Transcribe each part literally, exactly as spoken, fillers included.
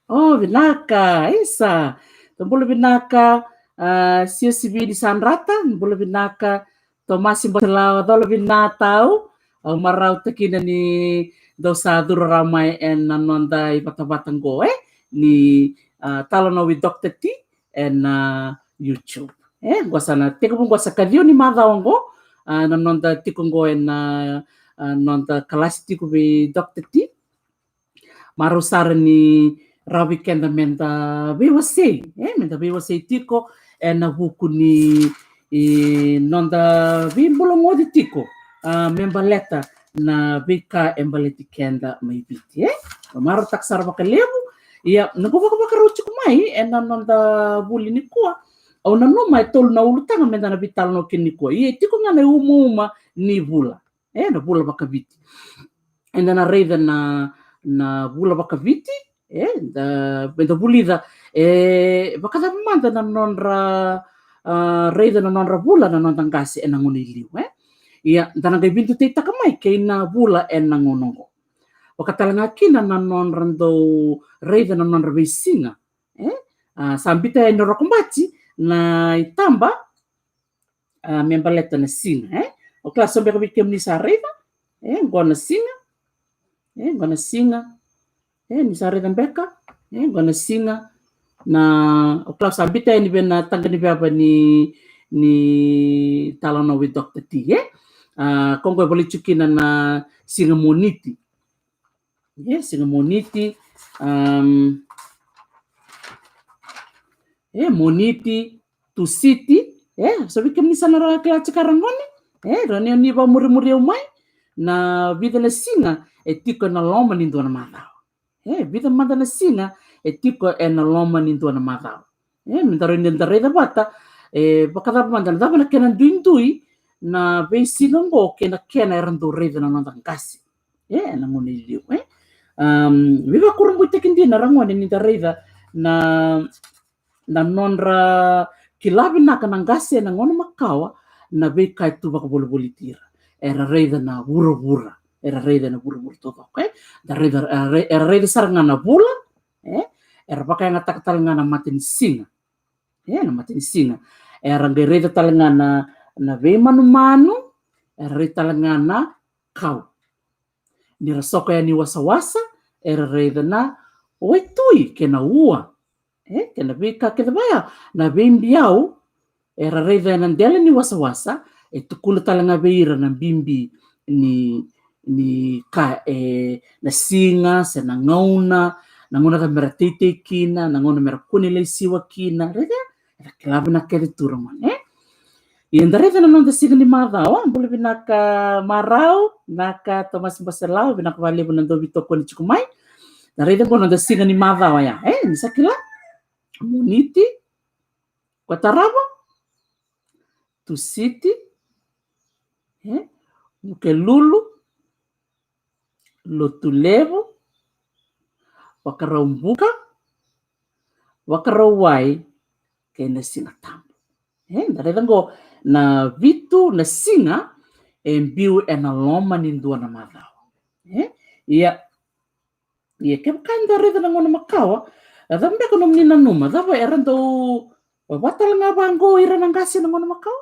O, vinaka, isa. Tou bula vinaka, a, Siosivini Sadrata, bula vinaka, Tomasi Boselao, cola vinaka tau. Au marau takina ni dou sa curu rawa mai ena noda ivatavata qo, e? Ni, a, Talanoa with Doctor T ena YouTube. E, qo sa na tekivu qo sa ka ciwa ni macawa qo, a, na noda tiko qo ena, a, noda kalasi tiko vei Doctor T. Marau sara ni rawa vei keda meda veiwasei, e, meda veiwasei tiko ena vuku ni, i, noda veibulagoci tiko, a, me baleta na veika e baleti keda mai Viti, e. Marautaka sara vakalevu. Ia, noqu vakavakarau tiko mai ena noda vuli nikua, au nanuma e tolu na ulutaga meda na veitalanoa kina nikua. Ia, e tiko ga na iumauma ni vula, e, na vula vakaviti. Eda na raica na, na vula vakaviti, e, da, eda vulica, e, vakacava mada na nodra, a, raica na nodra vula na noda qase ena gauna i liu, e. Ia, da na qai veidutaitaka mai kei na vula ena gauna oqo. Vakatalega kina na nodra dau raica na nodra veisiga, e. A, sa biuta yani o Rokobati na itaba, a, me baleta na siga, e. O kila so beka vei kemuni sa raica, e, qo na siga, e, qo na siga, e, ni sa raica beka, e, qo na siga, na, o kila sa biuta yani vei na taqa ni veva ni, ni Talanoa with Doctor T, e. A, ko qo e volai tu kina na siga Moniti. E, siga Moniti, am, e, Moniti, Tusiti, e, so vei kemuni sa na rawa kila tiko ragone, e, rawa ni o ni vakamurimuri au mai, na vica na siga e tiko ena loma ni dua na macawa. E, vica mada na siga e tiko ena loma ni dua na macawa. E, meda rawa ni da raica vata, e, vakacava mada, na cava na kena duidui na veisiga oqo kei na kena era dau raica na noda qase, e, ena gauna i liu, e. Am, veivakurabuitaki dina ragone ni da raica na, na nodra kila vinaka na qase ena gauna makawa na veika e tu vakavolivoliti ira. Era raica na vuravura, era raica na vuravura taucoko, e. Da raica, era rai-, era raica sara ga na vula, e, era vakayagataka tale ga na matanisiga, e, na matanisiga. Era qai raica tale ga na, na veimanumanu, era raica tale ga na kau. Ni ra soko yani wasawasa, era raica na waitui kei na ua, e, kei na veika kece vaya, na veibiau, era raica ena dela ni wasawasa, e tukuna tale ga vei ira na bibi ni, ni ka, e, na siga se na gauna, na gauna cava mera teitei kina, na gauna mera kua ni lai siwa kina, raica, era kila vinaka kece tu ragone, e. Ia da raica na noda siga ni macawa, bula vinaka marau, vinaka Tomasi Boselao, vinaka vakalevu na dau veitokoni tiko mai. Da raica qo na noda siga ni macawa ya, e, ni sa kila, Moniti, Kotarava, Tusiti, e, Vukelulu, Lotulevu, Vakaraubuka, Vakarauwai, kei na Sigatabu. E, da raica qo na vitu na siga e biu ena loma ni dua na macawa. E, ia, ia kevaka eda raica na gauna makawa, a cava beka nomuni nanuma, cava era dau vava tale ga vaqo ira na qase na gauna makawa?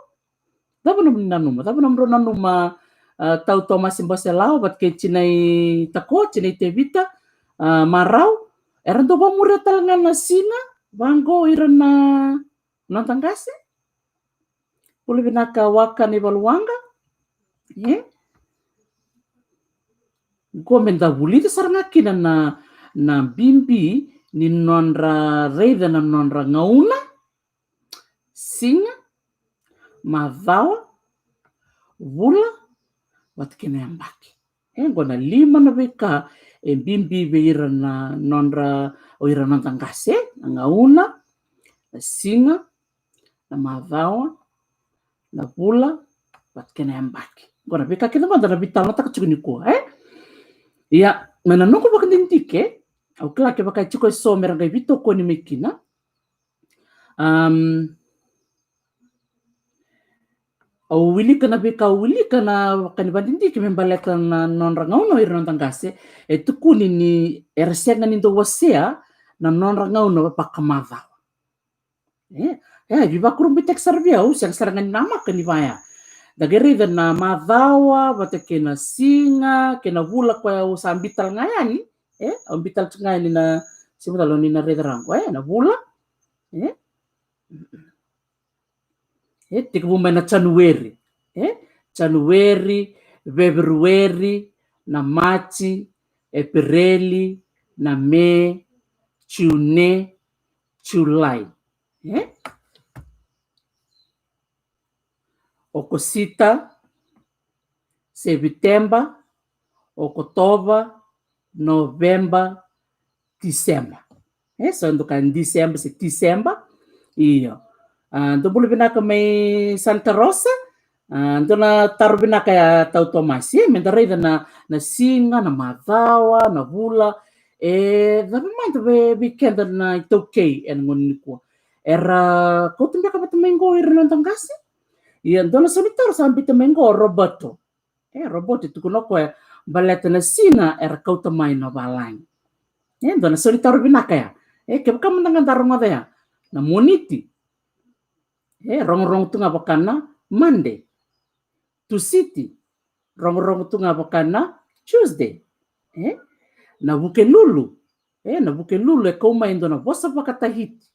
Cava nomuni nanuma? Cava nomudrau nanuma, a, tau Tomasi Boselao vata kei tinai Tako, tinai Tevita, a, marau? Era dau vamuria tale ga na siga vaqo ira na noda qase? Bula vinaka Waka ni Valuwaqa. E? Qo meda vulica sara ga kina na, na bibi ni nodra raica na nodra gauna, siga, macawa, vula, vata kei na yabaki. E, qo na lima na veika e bibi vei ira na nodra, o ira na noda qase, na gauna, na siga, na macawa, na vula, vata kei na yabaki. Qo na veika kece mada da na veitalanoataka tiko nikua, e? Ia, mai na noqu vakadidike, au kila kevaka e tiko eso mera qai veitokoni mai kina. Am, Au wilika na veika, au wilika na kena vakadidike me baleta na nodra gauna o ira na noda qase, e tukuni ni era sega ni dau wasea na nodra gauna vakamacawa. E, e, veivakurabuitaki sara vei au, sega sara ga ni namaka ni vaya. Da qai raica na macawa, vata kei na siga, kei na vula koya au sa biuta tale ga yani. E, au biuta tale ga yani na, se matalo ni na raica rago, e, na vula. E, e, tekivu mai na Janueri. E, Janueri, Feperueri, na Maji, Epereli, na Me, June, Julai. E? Okosita, Seviteba, Okotova, Noveba, Tiseba. E, so dou kaya Diseba se Tiseba. Io. A, dou bula vinaka mai Santa Rosa. A, dua na taro vinaka ya Tau Tomasi. E, me da raica na, na siga, na macawa, na vula. E, cava mada vei, vei keda na iTaukei ena gauna nikua. Era kauta beka vata mai qo ira na noda qase? Ia, dua na sau ni taro sa biuta mai qo o Roberto. E, Roberto e tukuna o koya, baleta na siga era kauta mai na valagi. E, dua na sau ni taro vinaka ya. E, kevaka mada ga da rogoca ya na Moniti. E, rogorogo tu ga vaka na Monday. Tusiti, rogorogo tu ga vaka na Tuesday. E, na Vukelulu. E, na Vukelulu e kau mai e dua na vosa vakaTahiti.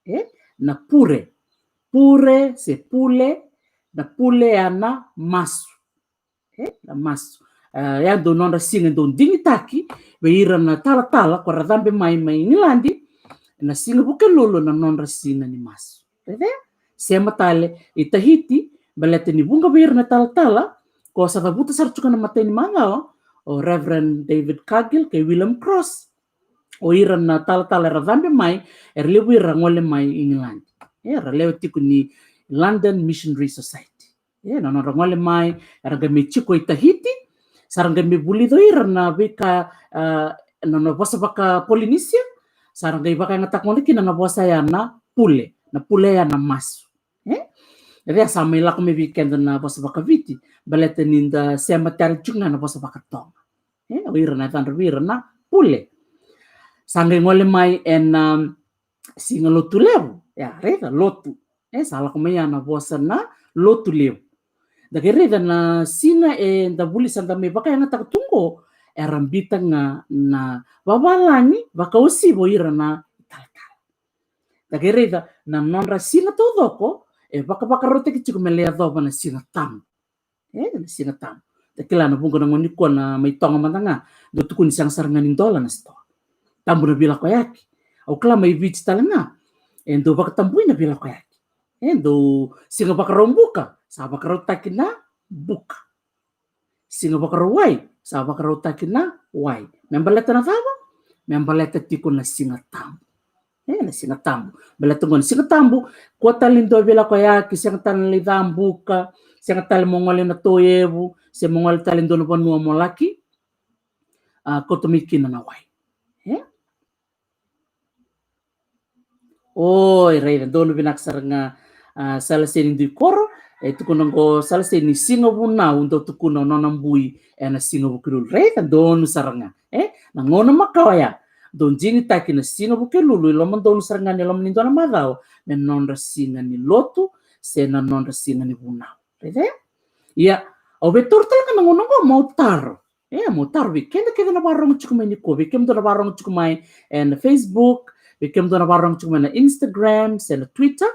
E, na Pure. Pure se Pule, na Pule ya na masu. E, na masu. E, ya dau nodra siga dau digitaki vei ira na talatala ko ra cabe mai mai Igiladi, na siga Vukelulu na nodra siga ni masu. Raica? Sema tale i Tahiti, baleta ni vuqa vei ira na talatala ko sa cavuta sara tiko na imatai ni macawa, o Reverend David Cargill kei William Cross. O ira na talatala era cabe mai, era levu ira gole mai Igiladi. Era lewe tiko ni London Missionary Society. E, na nodra gole mai, era qai mai tiko i Tahiti, sa ra qai mai vulica o ira na veika, a, na, na vosa vakaPolinisia, sa ra qai vakayagataka gona kina na vosa ya na Pule, na Pule ya na masu. E? E, sa mai lako mai vei keda na vosa vakaViti, baleta ni da sema tale tiko ga na vosa vakaToga. E, o ira na yacadra vei ira na Pule. Sa qai gole mai ena, um, siga Lotulevu. Ia, raica, Lotu. E, sa lako mai ya na vosa na Lotulevu. Da qai raica na siga eda vuli sa da mai vakayagataka tu qo, era biuta ga na vavalagi vakauasivi o ira na talatala. Da qai raica na nodra siga taucoko e vakavakarautaki tiko me lai yacova na Siga Tabu. E, na Siga Tabu. Da kila na vuqa na gauna nikua na mai Toga mada ga, dau tukuni sega sara ga ni dola na sitoa. Tabu na veilakoyaki. Au kila mai Viti tale ga e dau vakatabui na veilakoyaki. E, dau Siga Vakaraubuka, sa vakarautaki na buka. Siga Vakarautaki, sa vakarautaki na wai. Me baleta na cava? Me baleta tiko na Siga Tabu. E, na Siga Tabu. Baleta qo na Siga Tabu, kua tale ni dua veilakoyaki, sega tale na lai ca buka, sega tale mo gole na toevu, se mo gole tale dua na vanua mo laki, a, kauta mai kina na wai. E? Oi, raica, donu vinaka sara ga, a, Salaseni Dui Koro, e tukuna qo Salaseni, siga vunau dau tukuna o nona bui ena siga Vukelulu. Raica, donu sara ga. E, na gauna makawa ya, dau digitaki na siga Vukelulu i loma donu sara ga ni loma ni dua na macawa me nodra siga ni lotu, se na nodra siga ni vunau. Raica? Ia, au via taura tale ga na gauna qo meu taro. E, meu taro vei keda kece na vakarorogo tiko mai nikua, vei kemudou na vakarorogo tiko mai ena Facebook, vei kemudou na vakarorogo tiko mai na Instagram, se na Twitter,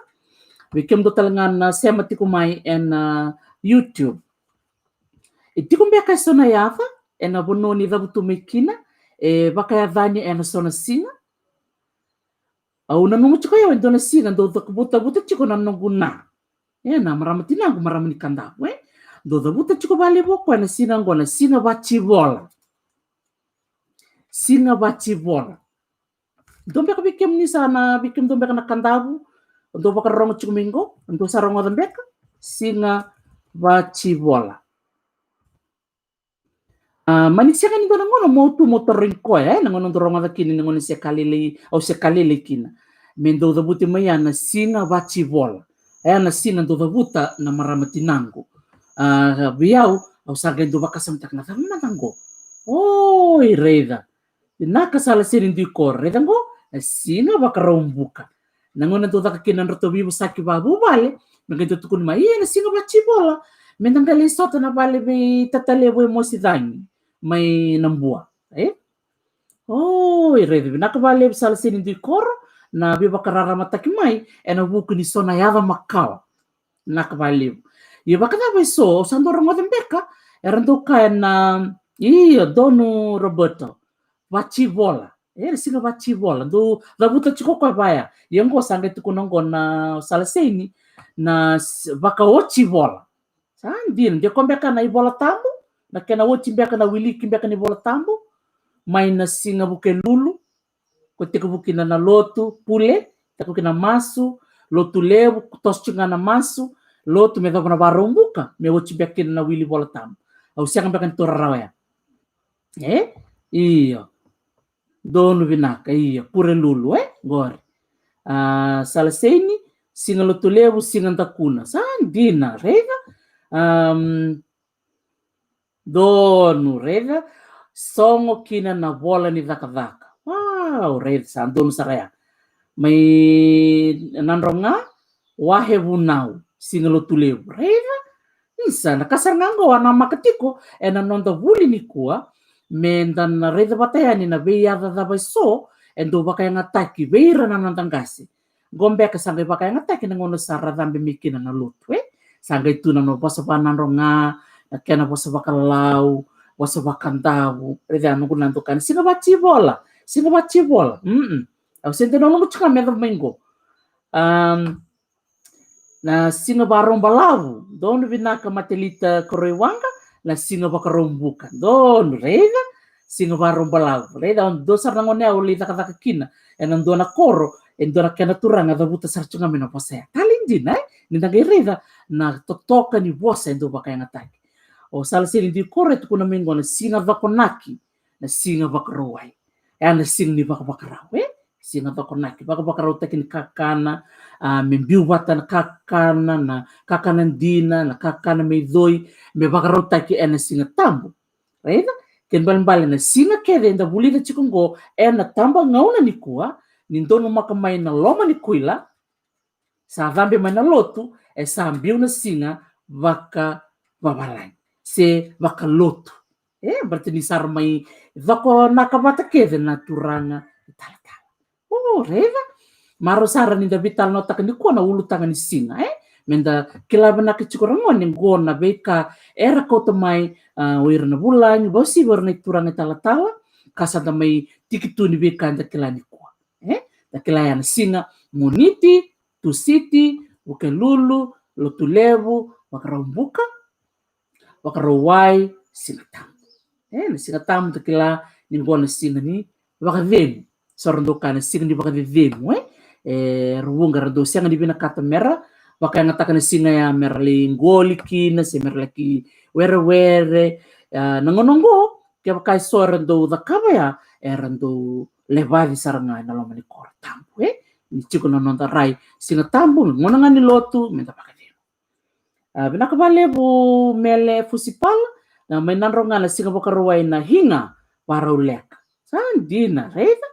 vei kemudou tale ga na sema tiko mai ena YouTube. E tiko beka eso na yaca ena vanua ni cavutu mai kina, e vakayacani ena so na siga? Au nanuma tiko au e dua na siga dau vakavutavuta tiko na noqu na. E, na marama tinaqu, marama ni Kadavu, e. Dau cavuta tiko vakalevu o koya na siga qo na Siga Vativola. Siga Vativola. Dou beka vei kemuni sa na, vei kemudou beka na Kadavu, dou vakarorogo tiko mai qo, dou sa rogoca beka, Siga Vativola. A, mani sega ni dua na gauna meu tu meu tarogi koya, e, na gauna dou rogoca kina, na gauna se ka lailai, au se ka lailai kina. Me dou cavuti mai ya na Siga Vativola. E na siga dau cavuta na marama tinaqu. A, vei au, au sa qai dau vakasamataka na cava mada qo. Oi, raica. Vinaka Sala Seni Dui Koro, raica qo, na siga Vakaraubuka. Na gauna dau caka kina na nodratou veivosaki vavuvale, me qai dau tukuni mai, ia na siga Vacivola. Me da qai lai sota na vale vei Tata Levu e Mosi Cagi mai Nabua. E? Oi, raica, vinaka vakalevu Sala Seni Dui Koro, na veivakararamataki mai ena vuku ni so na yaca makawa. Vinaka vakalevu. Ia vakacava e so, au sa dau rogoca beka era dau kaya na, ia, Donu Roberto, Vacivola. E, na siga Vacivola, dau cavuta tiko koya vaya. Ia qo sa qai tukuna qo na Sala Seni, na s-, Vakaocivola. Sa dina, de ko beka na iVola Tabu, na kena oti beka, na wiliki beka ni Vola Tabu, mai na siga Vukelulu, ko tekivu kina na lotu, pule, tekivu kina masu, lotu levu, toso tiko ga na masu, lotu me cava na Vakaraubuka, me oti beka kina na wili Vola Tabu. Au sega beka ni taura rawa ya. E? Io. Donu vinaka, io. Purelulu, e? Qori. A, Sala Seni, siga lotu levu, siga dakuna. Sa dina, raica. Am, Donu, raica, sogo kina na vola ni cakacaka. Wow, raica, sa donu sara ya. Mai Nadroga, Wahevunau, siga lotu levu. Raica, isa, na ka sara ga qo a namaka tiko ena noda vuli nikua, me da na raica vata yani na veiyaca cava e so e dau vakayagataki vei ira na noda qase. Qo beka sa qai vakayagataki na gauna sa ra cabe mai kina na lotu, e? Sa qai tu na nona vosa vaNadroga, na kena vosa vakaLau, vosa vakaDavu, raica, noqu na doka na siga Vacivola, siga Vacivola. Mm-mm. Au se dau na logo tiko ga me yacova mai qo. Am, na siga Vakarau Balavu, donu vinaka Matelita Koroiwaqa, na siga Vakarau Buka, donu, raica, siga Vakarau Balavu, raica, au dau sara na gone au lai cakacaka kina ena dua na koro, e dua na kena turaga cavuta sara tiko ga mai na vosa ya. Talei dina, e? Ni da qai raica na totoka ni vosa e dau vakayagataki. O Sala Seni Dui Koro e tukuna mai qo na siga Cokonaki, na siga Vakarauwai. E a na siga ni vakavakarau, e? Siga Cokonaki, vakavakarautaki ni kakana, a, me biu vata na kakana, na kakana dina, na kakana me icoi, me vakarautaki ena Siga Tabu. Raica? Kena ibalebale na siga kece eda vulica tiko qo ena tabagauna nikua, ni donumaka mai na loma ni kuila, sa cabe mai na lotu, e sa biu na siga vakavavalagi se vakalotu. E, baleta ni sa ra mai cokonaka vata kece na turaga italatala. O, raica. Marau sara ni da veitalanoataka nikua na ulutaga ni siga, e? Me da kila vinaka tiko, ragone, qo na veika era kauta mai, a, o ira na vulagi, vakauasivi o ira na ituraga italatala, ka sa da mai tiki tu ni veika eda kila nikua. E? Da kila ya na siga Moniti, Tusiti, Vukelulu, Lotulevu, Vakaraubuka, Vakarauwai, Siga Tabu. E, na Siga Tabu da kila ni qo na siga ni vakacegu. So ra dau kaya na siga ni vakacecegu, e? E, ra vuqa ra dau sega ni vinakata me ra vakayagataka na siga ya me ra lai qoli kina se me ra laki werewere. E, na gauna qo, kevaka e so era dau cakava ya, era dau levaci sara ga ena loma ni koro tabu, e? Ni tiko na noda rai Siga Tabu, gauna ga ni lotu, me da vakacegu. A, vinaka vakalevu Mele Fusipala, na mai Nadroga na siga Vakarauwai na higa Varauleka. Sa dina, raica.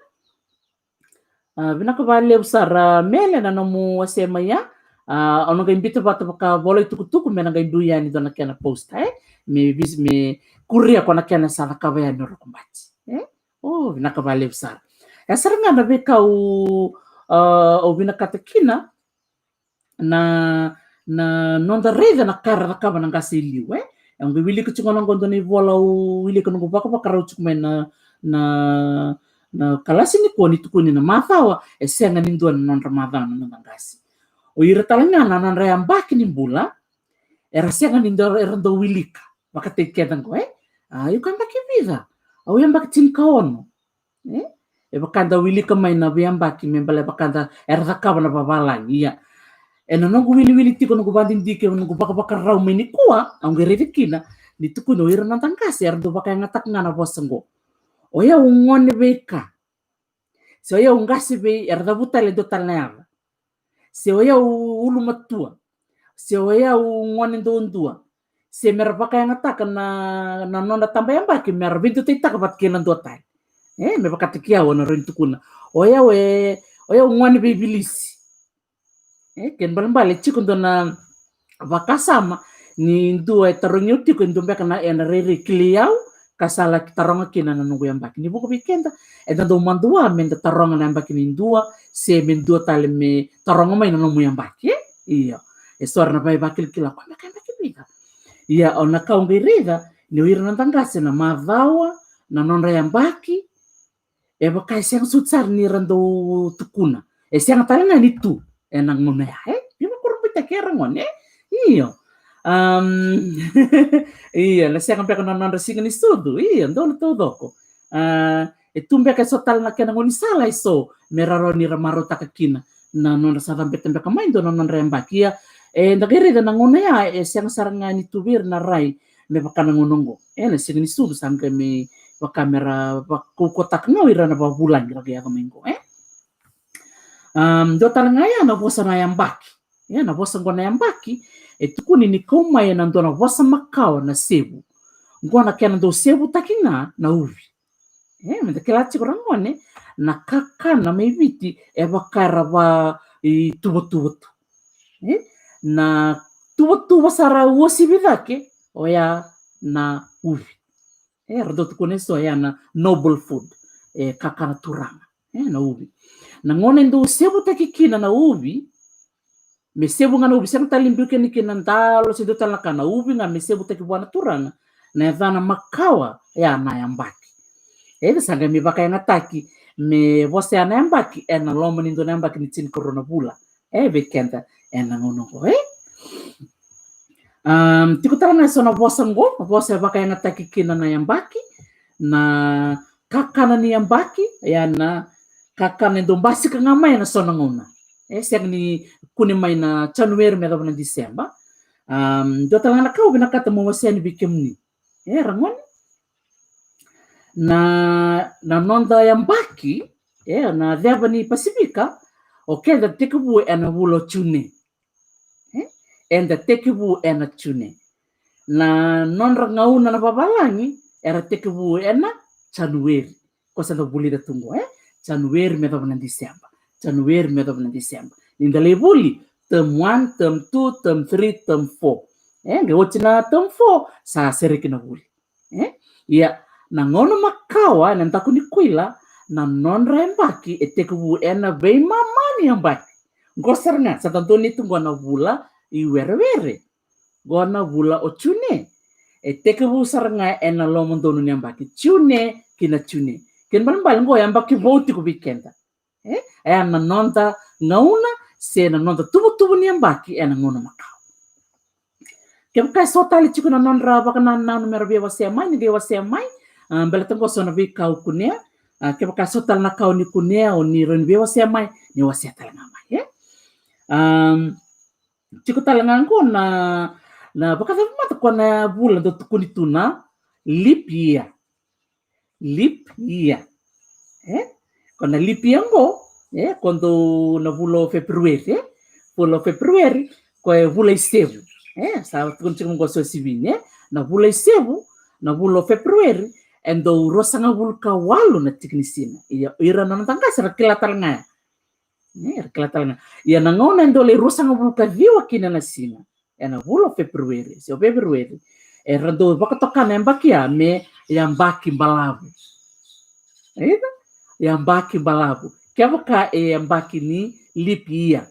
A, vinaka vakalevu sara Mele na nomu wase mai ya. A, au na qai biuta vata vaka vola itukutuku me na qai dui yani dua na kena posta, e? Me vis-, me kuria ko na kena sa cakava yani o Rokobati, e? O, vinaka vakalevu sara. E sara ga na veika au, a, au vinakata kina, na, na noda raica na ka era cakava na qase i liu, e? Au qai wilika tiko gona qo dua na ivola au wilika noqu vakavakarau tiko mai na, na, na kalasi nikua ni tukuni na macawa e sega ni dua na nodra macawa na noda qase. O ira tale ga na nodra yabaki ni bula era sega ni dau, era dau wilika. Vakataki keda qo, e? A, iko yabaki vica? Au yabaki tinikaono. E? E vaka da wilika mai na veiyabaki me bale vaka da era cakava na vavalagi, ia. Ena noqu wiliwili tiko, noqu vakadidike, noqu vakavakarau mai nikua, au qai raica kina ni tukuni o ira na noda qase era dau vakayagataka ga na vosa qo. O yau gone vei ka. Se o yau qase vei, era cavuta tale e dua tale na yaca. se o yau ulumatua, se o yau gone duadua, se mera vakayagataka na, na nodra taba yabaki mera veiduataitaka vata kei na dua tale. E, me vakataki au, au na rawa ni tukuna o yau e, o yau gone veivilisi. E, kena ibalebale e tiko dua na vakasama ni dua e tarogi au tiko, e dua beka na, ena rairai kilai au, ka sa laki taroga kina na noqu yabaki. Ni vuqa vei keda eda dau madua meda taroga na yabaki ni dua, se me dua tale me taroga mai na nomu yabaki, e? Io. E so era na vakaivakilakila, ko beka yabaki vica? Ia, o na ka au qai raica ni o ira na noda qase na macawa na nodra yabaki, e vaka e sega soti sara ni ra dau tukuna. E sega tale ga ni tu ena gauna ya, e? Ni vakurabuitaki era gone, e? Io. Am, io, na sega beka na nodra siga ni sucu, io, donu taucoko. A, e tu beka e so tale na kena gaunisala e so me ra rawa ni ra marautaka kina na nodra sa cabeta beka mai dua na nodra yabaki. Ia, eda qai raica na gauna ya e sega sara ga ni tu vei ira na rai me vaka na gauna oqo. E, na siga ni sucu sa qai me vaka me ra vakaukauataka ga o ira na vakavulagi ra qai yaco mai qo, e? Am, dua tale ga ya na vosa na yabaki. E, na vosa qo na yabaki e tukuni ni kau mai ena dua na vosa makawa na sevu. Qo na kena dau sevutaki ga na uvi. E, meda kila tiko ra gone, na kakana mai Viti e vaka era vakaituvatuva tu. E, na tuvatuva sara uasivi cake oya na uvi. E, ra dau tukuna e so ya na noble food, e, kakana turaga, e, na uvi. Na gauna e dau sevutaki kina na uvi, me sevu ga na uvi, sega tale ni biu kina kina na dalo se dua tale na ka, na uvi ga me sevutaki vua na turaga, na yacana makawa ya na yabaki. E, sa qai me vakayagataki me vosa ya na yabaki ena loma ni dua na yabaki ni tinikarua na vula. E, vei keda ena gauna oqo, e? Am, tiko tale ga e so na vosa oqo, vosa e vakayagataki kina na yabaki, na kakana ni yabaki, ya na kakana e dau basika ga mai ena so na gauna. E, sega ni kune mai na January me yacova na December. Am, dua tale ga na ka au vinakata meu wasea yani vei kemuni, e, ra gone. Na, na noda yabaki, e, na ceva ni Pasifika, o keda tekivu ena vula o June. E, eda tekivu ena June. Na nodra gauna na vavalagi era tekivu ena January. Ko sa da vulica tu qo, e? January me yacova na December. January me yacova na December. Ni da lai vuli, term one, term two, term three, term four. E, qai oti na term four, sa sereki na vuli. E? Ia, na gauna makawa ena daku ni kuila, na nodra yabaki e tekivu ena veimama ni yabaki. Qo sara ga, sa da donui tu qo na vula i Werewere. Qo na vula o June. E tekivu sara ga ena loma donu ni yabaki, June ki na June. Kena ibalebale qo e yabaki vou tiko vei keda. E, e na noda gauna se na noda tuvatuva ni yabaki ena gauna makawa. Kevaka e so tale tiko na nodra vakanananu mera via wasea mai, ni qai wasea mai. A, baleta qo so na veika au kunea. A, kevaka e so tale na ka o ni kunea, o ni rawa ni via wasea mai, ni wasea tale ga mai, e? Am, tiko tale ga qo na, na vakacava mada ko na vula dau tukuni tu na leap year. Leap year. E? Ko na leap year qo, e, ko dau na vula o February, e? Vula o February, ko e vula i sevu. E, sa tukuni tiko qo so sivini, e? Na vula i sevu, na vula o February, e dau ruasagavulu ka walu na tiki ni siga. Ia, ira na noda qase ra kila tale ga ya. E, ra kila tale ga. Ia na gauna e dau lai ruasagavulu ka ciwa kina na siga ena vula o February, se o February, era dau vakatoka na yabaki ya me yabaki balavu. Ita? Yabaki balavu. Kevaka e yabaki ni leap year,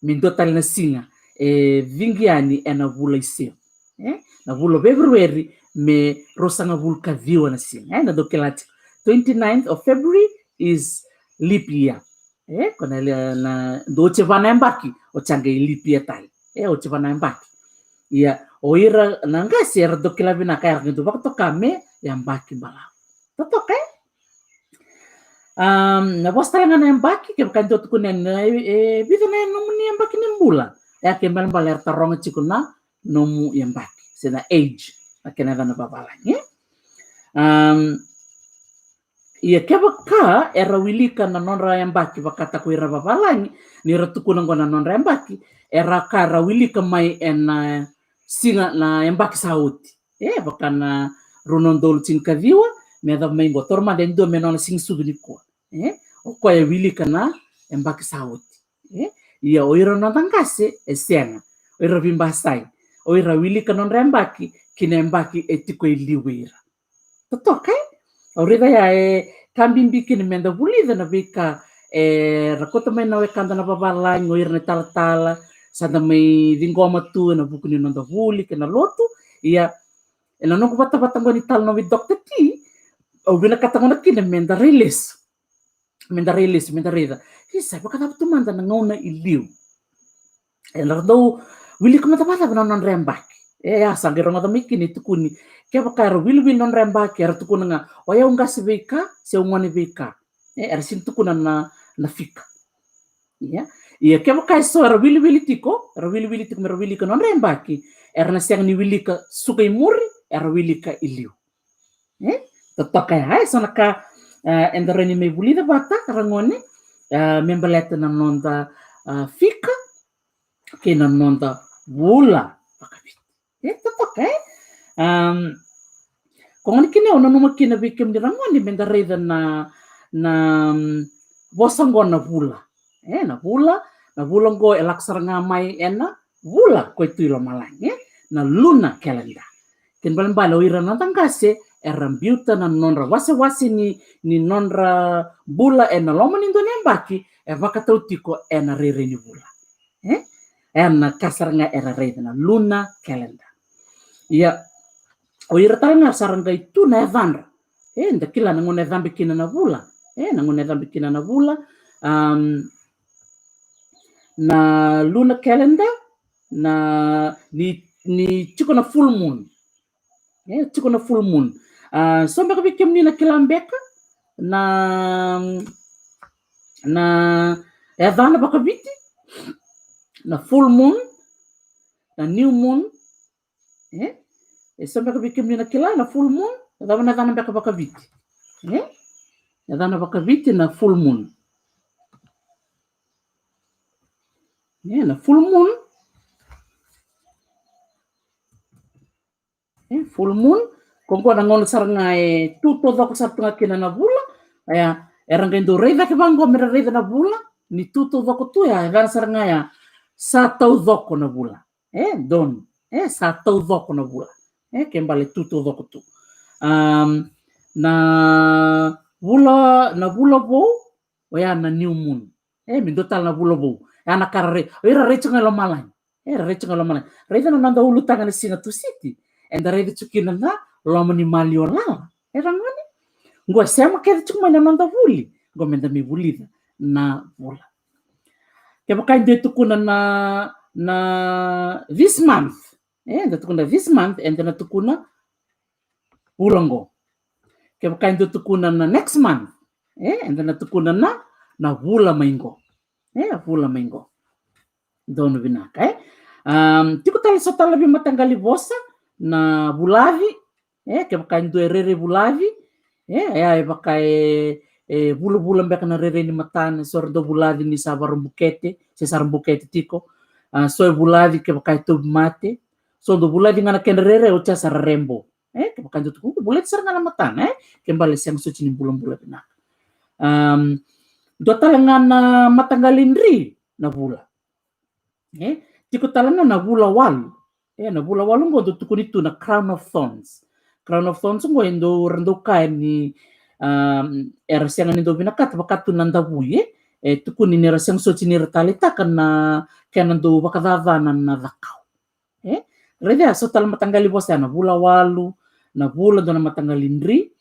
me dua tale na siga e cigi yani ena vula i sevu. E? Na vula o February me ruasagavulu ka ciwa na siga. E? Na dau kila tiko. Twenty-ninth of February is leap year. E, ko na, na, dau oti e va na yabaki, oti a qai leap year tale. E, oti e va na yabaki. Ia, o ira na qase era dau kila vinaka, era qai dau vakatoka me yabaki balavu. Totoka, e? Am, na vosa tale ga na yabaki, kevaka e dua tukuna yani, e, e vica na nomuni yabaki ni bula. E, kena ibalebale era taroga tiko na nomu yabaki, se na age, na kena yacana vavalagi, e? Am, Ia kevaka era wilika na nodra yabaki vakatako ira vavalagi, ni ra tukuna oqo na nodra yabaki, era ka ra wilika mai ena siga na yabaki sa oti. E, vaka na rua na udolu tinikaciwa, me yacova mai oqo, taura mada e dua me nona siga sucu nikua. E, o koya e wilika na yabaki sa oti. E, ia o ira noda qase, e sega. O ira veibasai. O ira wilika nodra yabaki, ki na yabaki e tiko e liu vei ira. Totoka, e? Au raica ya e ka bibi kina meda vulica na veika e ra kauta mai na wekada na vavalagi, o ira na talatala, sa da mai ciqoma tu ena vuku ni noda vuli kei na lotu. Ia, ena noqu vatavata oqo ni tala nomi Doctor T, au vinakata gona kina meda rai lesu. Meda rai lesu, meda raica. Isa, vakacava tu mada na gauna i liu. Era dau wilika mada vakacava na nodra yabaki. E, a sa qai rogoca mai kina e tukuni. Kevaka era wiliwili nodra yabaki, era tukuna ga, o yau qase veika, se au gone veika. E, era sega ni tukuna na, na fika. Ia. Ia kevaka e so era wiliwili tiko, era wiliwili tiko mera wilika nodra yabaki, era na sega ni wilika suka i muri, era wilika i liu. E? Totoka ya, e, so na ka, e, eda rawa ni mai vulica vata, ragone, e, me baleta na noda, e, fika, kei na noda vula vakaviti. E, totoka, e? Am, ko gona kina au nanuma kina vei kemuni ragone, meda raica na, na, mm, vosa oqo na vula. E, na vula, na vula oqo e lako sara ga mai ena vula ko e tu i lomalagi, e? Na lunar calendar. Kena ibalebale o ira na noda qase, era biuta na nodra wasewase ni, ni nodra bula ena loma ni dua na yabaki, e vakatau tiko ena rairai ni vula. E? Ena ka sara ga era raica na lunar calendar. Ia, o ira tale ga sara qai tu na yacadra. E, da kila na gauna e cabe kina na vula. E, na gauna e cabe kina na vula. Am, na lunar calendar, na, ni, ni tiko na full moon. E, tiko na full moon. A, so beka vei kemuni na kila beka na, na yacana vakaviti, na full moon, na new moon. E, e so beka vei kemuni na kila na full moon, e cava na yacana beka vakaviti. E, yacana vakaviti na full moon. E, na full moon. E, full moon, ko qo na gauna sara ga e tu taucoko sara tu ga kina na vula. Ia, era qai dau rai cake vaqo mera raica na vula, ni tu taucoko tu, ia, e yacana sara ga ya, sa taucoko na vula. E, donu, e, sa taucoko na vula. E, ke bale tu taucoko tu. Am, na vula, na vula vou, oya na new moon. E, me dua tale na vula vou. E, a na ka ra rai, o ira rai tiko ga i lomalagi. E, ra rai tiko ga i lomalagi. Raica na noda ulutaga na siga Tusiti. Eda raica tiko kina na loma ni maliwa lala. E, ragone. Qo e sema kece tiko mai na noda vuli. Qo meda mai vulica na vula. Kevaka e dua e tukuna na, na this month. E, eda tukuna this month, eda na tukuna vula qo. Kevaka e dua tukuna na next month, e, eda na tukuna na, na vula mai qo. E, vula mai qo. Donu vinaka, e. Am, tiko tale so tale veimataqali vosa, na vulaci, e, kevaka e dua e rairai vulaci, e, e, e vaka e, e vulavula beka na rairai ni matana, so ra dau vulaci ni sa varabukete, se sa ra bukete tiko, a, so e vulaci kevaka e tauvimate, so dau vulaci ga na kedra rairai, oti ya sa ra rebo. E, kevaka e dua tukuna, vulaci sara ga na matana, e, ke bale sega soti ni bulabula vinaka. Am, dua tale ga na mataqali dri na vula. E, tiko tale ga na vula walu. E, na vula walu qo dau tukuni tu na crown of thorns. Crown of thorns qo e dau, ra dau kaya ni, am, era sega ni dau vinakata vaka tu na davui, e. E tukuni ni ra sega soti ni ra taleitaka na kena dau vakacacana na cakau. E? Raica ya, so tale mataqali vosa ya na vula walu, na vula, dua na mataqali dri.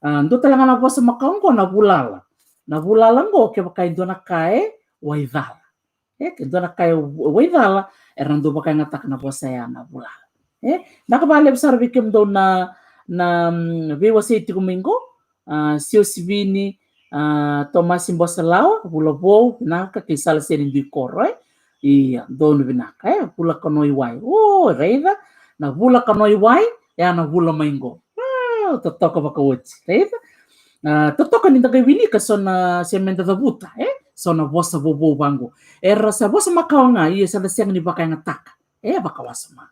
A, dua tale ga na vosa makawa qo na vulala. Na vulala qo kevaka e dua na ka e waicala. E, ke dua na ka e waicala, era na dau vakayagataka na vosa ya na vulala. E, vinaka vakalevu sara vei kemudou na, na, mm, veiwasei tiko mai qo. A, Siosivini, a, Tomasi Bosalawa, vula vou, vinaka kei Sala Seni Dui Koro, e? Ia, donu vinaka, e? Vula Kanoiwai. O, raica, na vula Kanoiwai, ya na vula mai qo. A, totoka vakaoti, raica? A, totoka ni da qai wilika so na, se meda cavuta, e? So na vosa vovou vaqo. Era sa vosa makawa ga, ia sa da sega ni vakayagataka. E, vakawasoma.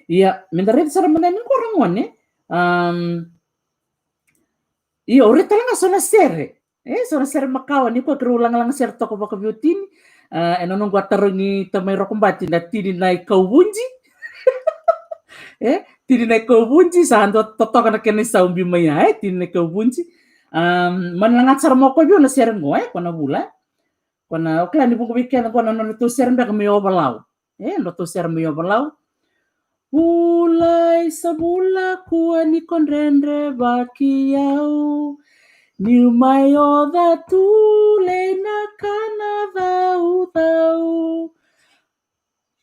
Ia, meda raica sara mada ni qo ra gone. Am, ia, o raica tale ga so na sere. E, so na sere makawa, ni koya keirau lagalaga sere toka vakaviotini. A, ena noqu a tarogi tamai Rokobati na tini na ikau vunji. E, tini na ikau vunji, sa dua totoka na kena isau ubi mai ya, e, tini na ikau vunji. Am, mani lagata sara mai o koya vei au na sere qo, e, ko na vula, e. Ko na, o kila ni vuqa vei keda qo na nodratou sere beka mai Ovalau. E, nodratou sere mai Ovalau. Vula, isa vula, kua ni ko dredrevaki au. Niu mai oca tu lei na kana caucau.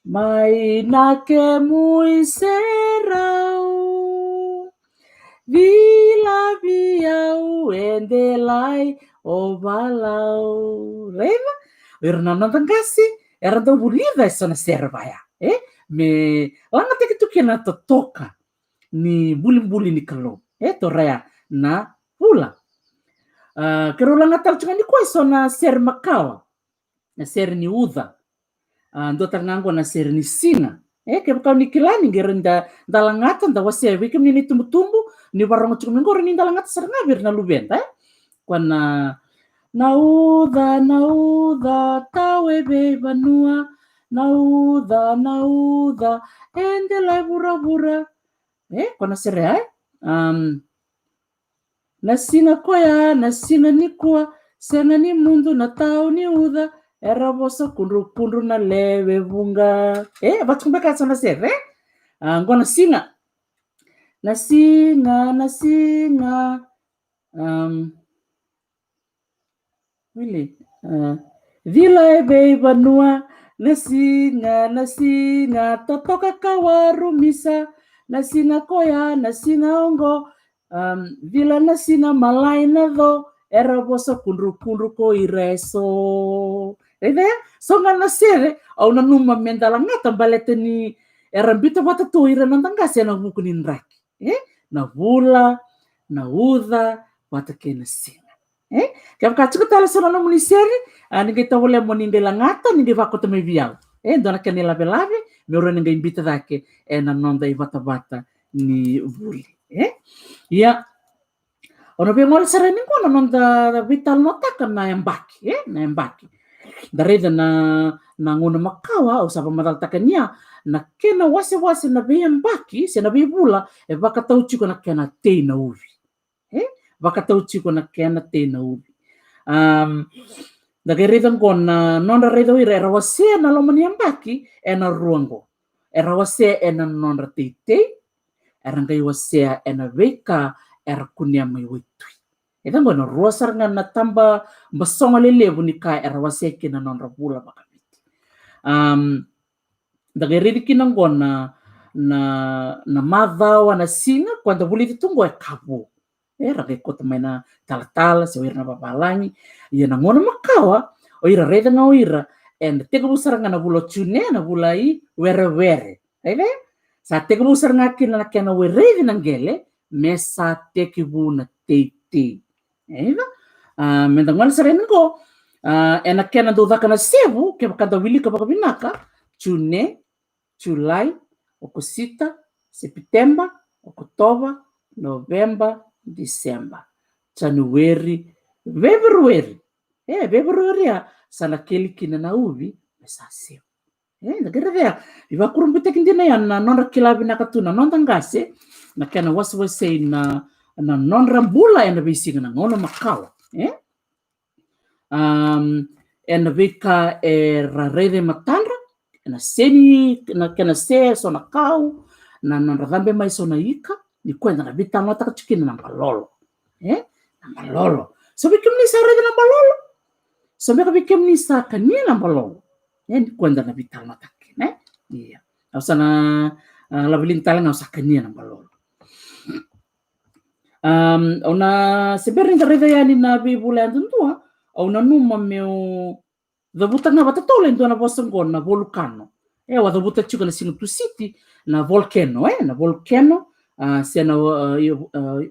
Mai na kemu iserau. Vila vei au e delai Ovalau. Raica? O ira na noda qase era dau vulica e so na sere vaya, e? Me lagataki tu kina na totoka ni bulibuli ni Kalou. E, toraya na vula. A, keirau lagata tale tu ga ni koya e so na sere makawa. Na sere ni uca. A, dua tale ga qo na sere ni siga. E, kevaka ni kila ni qai rai da, da lagata, da wasea vei kemuni na itubutubu, ni varogo tiko mai qo, rai ni da lagata sara ga vei ira na luveda, e? Ko na, na uca, na uca, tau e veivanua, na uca, na uca, e delai vuravura. E, ko na sere, e? Am, na siga koya, na siga nikua, sega ni mudu na tau ni uca, era vosa kudrukudru na lewe vuqa. E, vaka tiko beka e so na sere, e? A, qo na siga. Na siga, na siga. Am, wili. A, cila e veivanua, na siga, na siga, totoka ka warumisa, na siga koya, na siga oqo, am, cila na siga malai na co, era vosa kudrukudru ko ira e so. Raica ya, so ga na sere, au nanuma meda lagata baleta ni era biuta vata tu o ira na noda qase ena vuku ni draki. E? Na vula, na uca, vata kei na siga. E? Kevaka tiko tale so na nomuni sere, a, ni qai tovolea mo ni qai lagata, ni qai vakauta mai vei au. E, dua na kena ilavelave, meu rawa ni qai biuta cake ena noda ivatavata ni vuli. E? Ia, au na via gole sara yani qo na noda veitalanoataka na yabaki, e? Na yabaki. Da raica na, na gauna makawa, au sa vakamacalataka ni ya, na kena wasewase na veiyabaki, se na veivula, e vakatau tiko na kena tei na uvi. E? Vakatau tiko na kena tei na uvi. Am, da qai raica qo na nodra raica o ira, era wasea na loma ni yabaki ena rua qo. Era wasea ena nodra teitei, era qai wasea ena veika era kunea mai waitui. E ca qo na rua sara ga na taba basoga lelevu ni ka era wasea kina na nodra vula vakaviti. Am, da qai raici kina qo na, na, na macawa, na siga, koya da vulica tu qo e ka vou. Era qai kauta mai na talatala, se o ira na vavalagi. Ia na gauna makawa, o ira raica ga o ira, ena tekivu sara ga na vula o June, na vula i werewere. Raica? Sa tekivu sara ga kina na kena wereci na qele, me sa tekivu na teitei. Raica? A, meda gole sara yani qo, a, ena kena dau caka na sevu, kevaka da wilika vakavinaka, June, Julai, Okosita, Sepiteba, Okotova, Noveba, Diseba, Janueri, Feperueri. E, Feperueri ya, sa na keli kina na uvi, me sa sevu. E, da qai raica ya. Ivakurabuitaki dina ya na nodra kila vinaka tu na noda qase, na kena wasewasei na, na nodra bula ena veisiga na gauna makawa. E? Am, ena veika era raica e matadra, ena seni, na kena se, so na kau, na nodra cabe mai so na ika, ni koya da na veitalanoataka tiko kina na balolo. E? Na balolo. So vei kemuni sa raica na balolo? So beka vei kemuni sa kania na balolo? E, ni koya da na veitalanoataka kina, e? Ia. Au sa na, a, lavilini tale ga au sa kania na balolo. Am, au na, se bera ni da raica yani na veivula yadudua, au nanuma meu cavuta ga vata tale e dua na vosa qo na volukano. E, au a cavuta tiko na siga Tusiti, na volcano, e, na volcano, a, se na, a, i, a,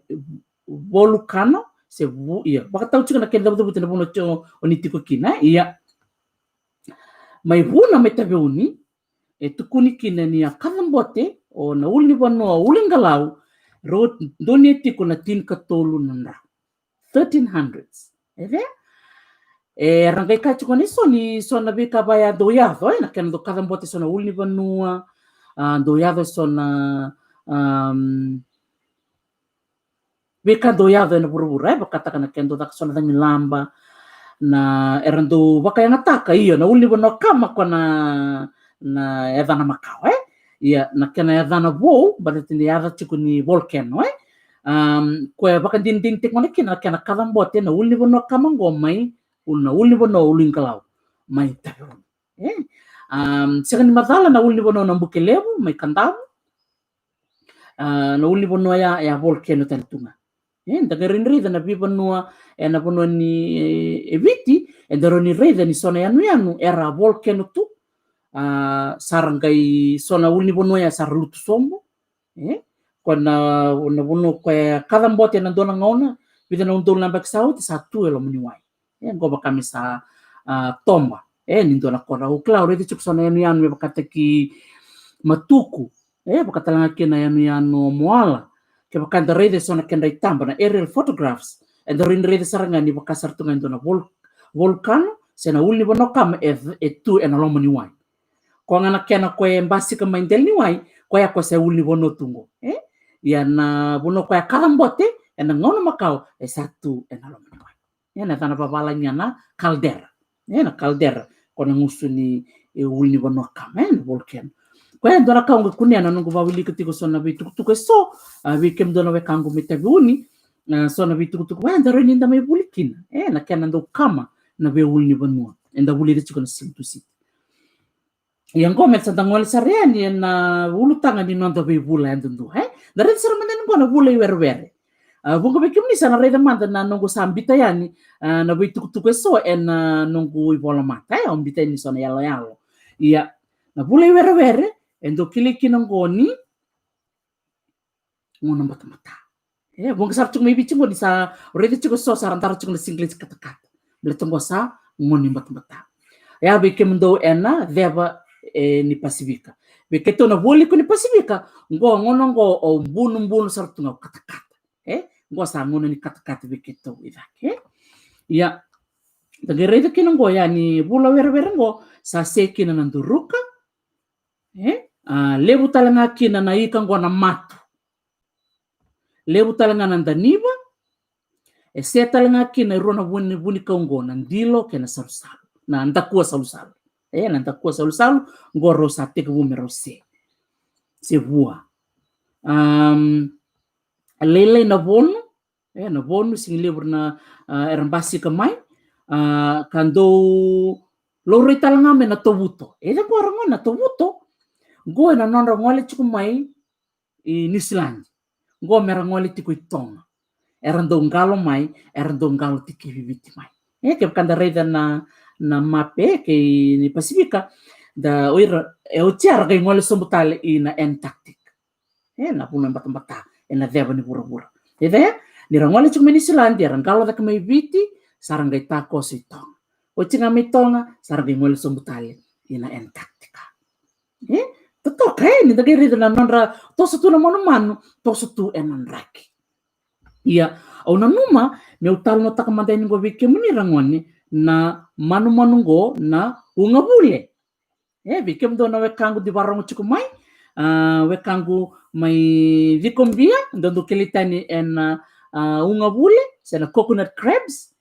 volcano, se vu, ia, vakatau tiko na kena cavucavuti na vanua tiko o ni tiko kina, ia. Mai Vuna mai Taveuni, e tukuni kina ni a kacabote o na ulunivanua o Uliqalau, rau donuya tiko na tinikatolu na drau. Thirteen hundreds. E vea? E ra qai kaya tiko ni so ni so na veika vaya dau yaco, e, na kena dau kacabote so na ulunivanua, a, dau yaco so na, um, veika dau yaco ena vuravura, e, vakataka na kena dau caka so na cagilaba, na era dau vakayagataka, io, na ulunivanua kama ko na, na yacana makawa, e. Ia, na kena yacana vou, baleta ni yaca tiko ni volcano, e. Um, koya vakadinadina tiko gona kina na kena kacabote na ulunivanua kama qo mai, ul-, na ulunivanua o Uliqalau, mai Taveuni. E? Um, sega ni macala na ulunivanua na Bukelevu, mai Kadavu. A, na ulunivanua ya, ya volcano tale tu ga. E, da qai raica na veivanua, e, na vanua ni, e, e Viti, e da rawa ni raica ni so na yanuyanu era volcano tu. A, sa ra qai so na ulunivanua ya sa ra lutu sobu. E, ko na, na vanua koya e kacabote ena dua na gauna, vica na udolu na yabaki sa oti, sa tu e loma ni wai. E, qo vaka me sa, a, toba. E, ni dua na koro. Au kila, au raica tiko so na yanuyanu me vakataki Matuku. E, vakatalega kina yanuyanu o Moala. Kevaka da raica so na kedra itaba na aerial photographs, e da rawa ni raica sara ga ni vaka sara tu ga e dua na vol-, volcano, se na ulunivanua kama e, e tu ena loma ni wai. Koya ga na kena koya e basika mai dela ni wai, koya koya sa ulunivanua tu qo. E? Ia na vanua koya e kacabote ena gauna makawa, e sa tu ena loma ni wai. E, na yacana vavalagi ya na caldera. E, na caldera, ko na gusu ni, e, ulunivanua kama, e, na volcano. Koya e dua na ka au qai kunea na noqu vawilika tiko so na veitukutuku e so, a, vei kemudou na wekaqu mai Taveuni, a, so na veitukutuku, e, da rawa ni da mai vuli kina. E, na kena dau kama na veiulunivanua. E da vulica tiko na siga Tusiti. Ia qo me sa da gole sara yani ena ulutaga ni noda veivula yadudua, e? Da raica sara mada yani qo na vula i werewere. A, vuqa vei kemuni sa na raica mada na noqu sa biuta yani, a, na veitukutuku e so ena noqu ivolamata, e? Au biuta yani so na yaloyalo. Ia, na vula i werewere, e dau kilai kina qo ni gauna batabata. E, vuqa sara tiko mai Viti qo ni sa raica tiko so sa ra dara tiko na siqileti katakata. Baleta qo sa gauna ni batabata. Ia vei kemudou ena ceva, e, ni Pasifika. Vei keitou na vualiku ni Pasifika, qo gauna qo au bunubunu sara tu ga au katakata. E, qo sa gauna ni katakata vei keitou i cake. Ia, da qai raica kina qo ya ni vula werewere qo, sa se kina na duruka, e, a, levu tale ga kina na ika qo na matu. Levu tale ga na daniva, e se tale ga kina e rua na vuni, vunikau qo na dilo kei na salusalu. Na dakua salusalu. E, na dakua salusalu, qo rau sa tekivu me rau se. Se vua. Um, lailai na vonu, e, na vonu, siga levu na, a, era basika mai, a, ka dau laurai tale ga mai na tovuto. E, qo ra gole na tovuto, qo ena nodra gole tiko mai i Niusiladi. Qo me ra gole tiko i Toga. Era dau qalo mai, era dau qalo tikivi Viti mai. E, kevaka da raica na, na mape kei ni Pasifika, da o ira, e oti ya ra qai gole sobu tale i na Antarctic. E, na vanua e batabata ena ceva ni vuravura. E cei? Ni ra gole tiko mai Niusiladi, era qalo cake mai Viti, sa ra qai takoso i Toga. Oti ga mai Toga, sa ra qai gole sobu tale i na Antarctica. E? Totoka, e, ni da qai raica na nodra toso tu na manumanu, toso tu ena draki. Ia, au nanuma meu talanoataka mada yani qo vei kemuni ra gone na manumanu qo na ugavule. E, vei kemudou na wekaqu dau vakarorogo tiko mai, a, wekaqu mai Cikobia, dou dau kilai tani ena, a, ugavule, se na coconut crabs.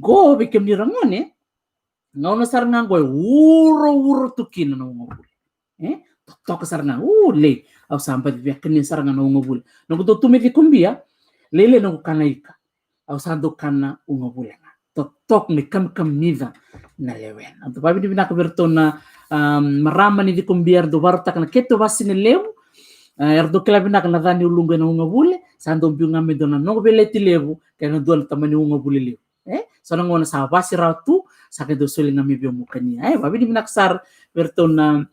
Qo vei kemuni ra gone, gauna sara ga qo e urouro tu kina na ugavule. E? Totoka sara ga, u, lei, au sa baci via kania sara ga na ugavule. Noqu dau tu mai Cikobia, lailai noqu kana ika. Au sa dau kana ugavule ga. Totoka me kamikamica na lewena. Au dau vakavinavinaka vei iratou na, um, marama ni Cikobia era dau vakarautaka na keitou vasigalevu. A, era dau kila vinaka na ca ni uluqu ena ugavule, sa dau biu ga me dua na noqu veleti levu kei na dua na tamani ugavule levu. E? So na gauna sa vasi rawa tu, sa qai dau soli ga mai vei au meu kania. E, vakavinavinaka sara vei iratou na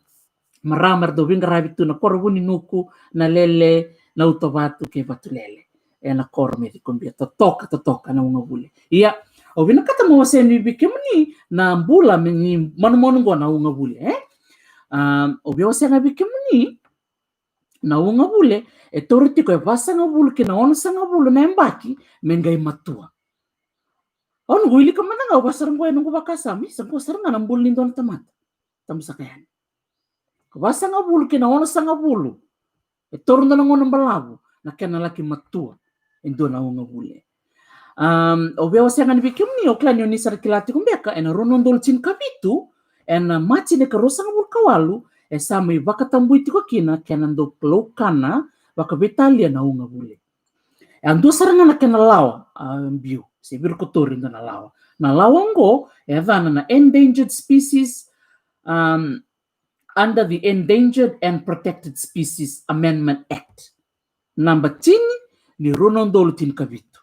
marama era dau veiqaravi tu na koro Vuninuku, Nalele, Nautavatu kei Vatulele. ena koro mai Cikobia. Totoka, totoka na ugavule. Ia, au vinakata meu wasea vei kemuni na bula ni manumanu qo na ugavule, e? Um, au via wasea ga vei kemuni na ugavule e taura tiko e vasagavulu ki na onosagavulu na yabaki me qai matua. Au noqu wilika mada ga, au vaka sara qo e noqu vakasama, isa, qo sara ga na bula ni dua na tamata. Tabu saka yani. Vasagavulu ki na onosagavulu. E taura dua na gauna balavu na kena laki matua e dua na ugavule. Um, au via wasea ga ni vei kemuni, au kila ni oni sara kila tiko beka, ena rua na udolu tinikavitu, ena Maji ni ka ruasagavulu ka walu, e sa mai vakatabui tiko kina kena dau laukana vakaveitalia na ugavule. E a dua sara ga na kena lawa, a, biu, se virikotori dua na lawa. Na lawa oqo e yacana na Endangered Species, um, under the Endangered and Protected Species Amendment Act. Naba tini ni rua na udolu tinikavitu.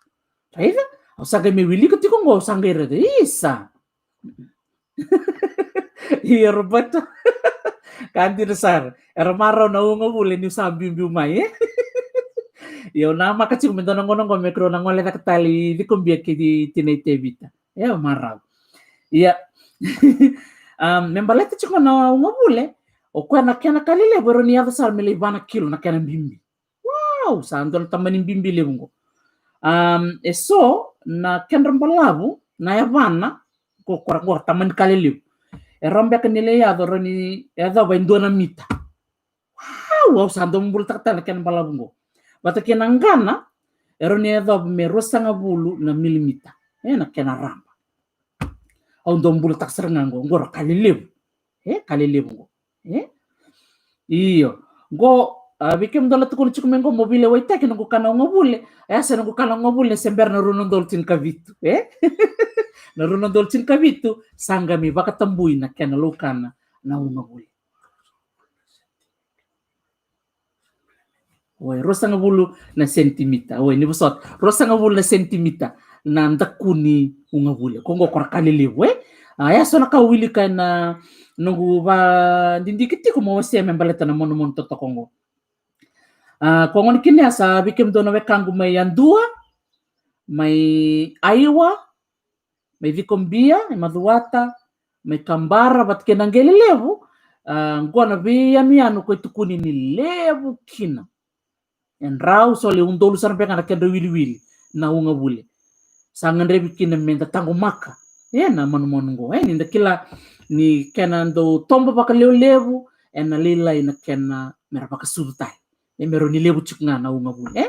Raica, au sa qai mai wilika tiko qo, au sa qai raica, isa. Ia, Roberta. Ka dina sara. Era marau na ugavule niu sa biubiu mai, e? Ia, au namaka tiko me dua na gauna qo me keirau na gole cake tale i Cikobia kei tinai Tevita. E, au marau. Ia. Um, me baleta tiko na ugavule, o koya na kena ka lelevu e rawa ni yaco sara me lai va na kilo na kena bibi. Wow, sa dua na tamani bibi levu qo. Um, e so na kedra balavu, na yavana, qo, qo ra, qo ra tamani ka lelevu. E rawa beka ni lai yaco, rawa ni yacova e dua na mita. Wow, au sa dau bulataka tale na kena balavu qo. Vata kei na qana, e rawa ni yacova me ruasagavulu na milimita. E, na kena raba. Au dau bulataka sara ga qo, qo ra ka lelevu. E, ka lelevu qo. E? Io. Qo, a, vei kemudou na tukuna tiko mai qo mo veilewaitaki, noqu kana ugavule, e, sa noqu kana ugavule se bera na rua na udolu tinikavitu, e? Na rua na udolu tinikavitu, sa qai mai vakatabui na kena laukana na ugavule. Oi, ruasagavulu na sentimita. Oi, ni vosota. Ruasagavulu na sentimita na daku ni ugavule. Ko qo ko ra ka lelevu, e? A, e so na ka au wilika ena noqu vakadidike tiko mo wasea me baleta na manumanu totoka qo. A, ko gona kina ya sa vei kemudou na wekaqu mai Yadua, mai Aiwa, mai Cikobia, mai Macuata, mai Kabara, vata kei na Qele Levu, a, qo na veiyanuyanu ko e tukuni ni levu kina. E drau, so le udolu sara beka na kedra wiliwili na ugavule. Sa gadrevi kina me da taqomaka, e, na manumanu qo. E, ni da kila ni kena dau toba vakalevulevu, e na lailai na kena me ra vakasucu tale. E, me rawa ni levu tiko ga na ugavule, e?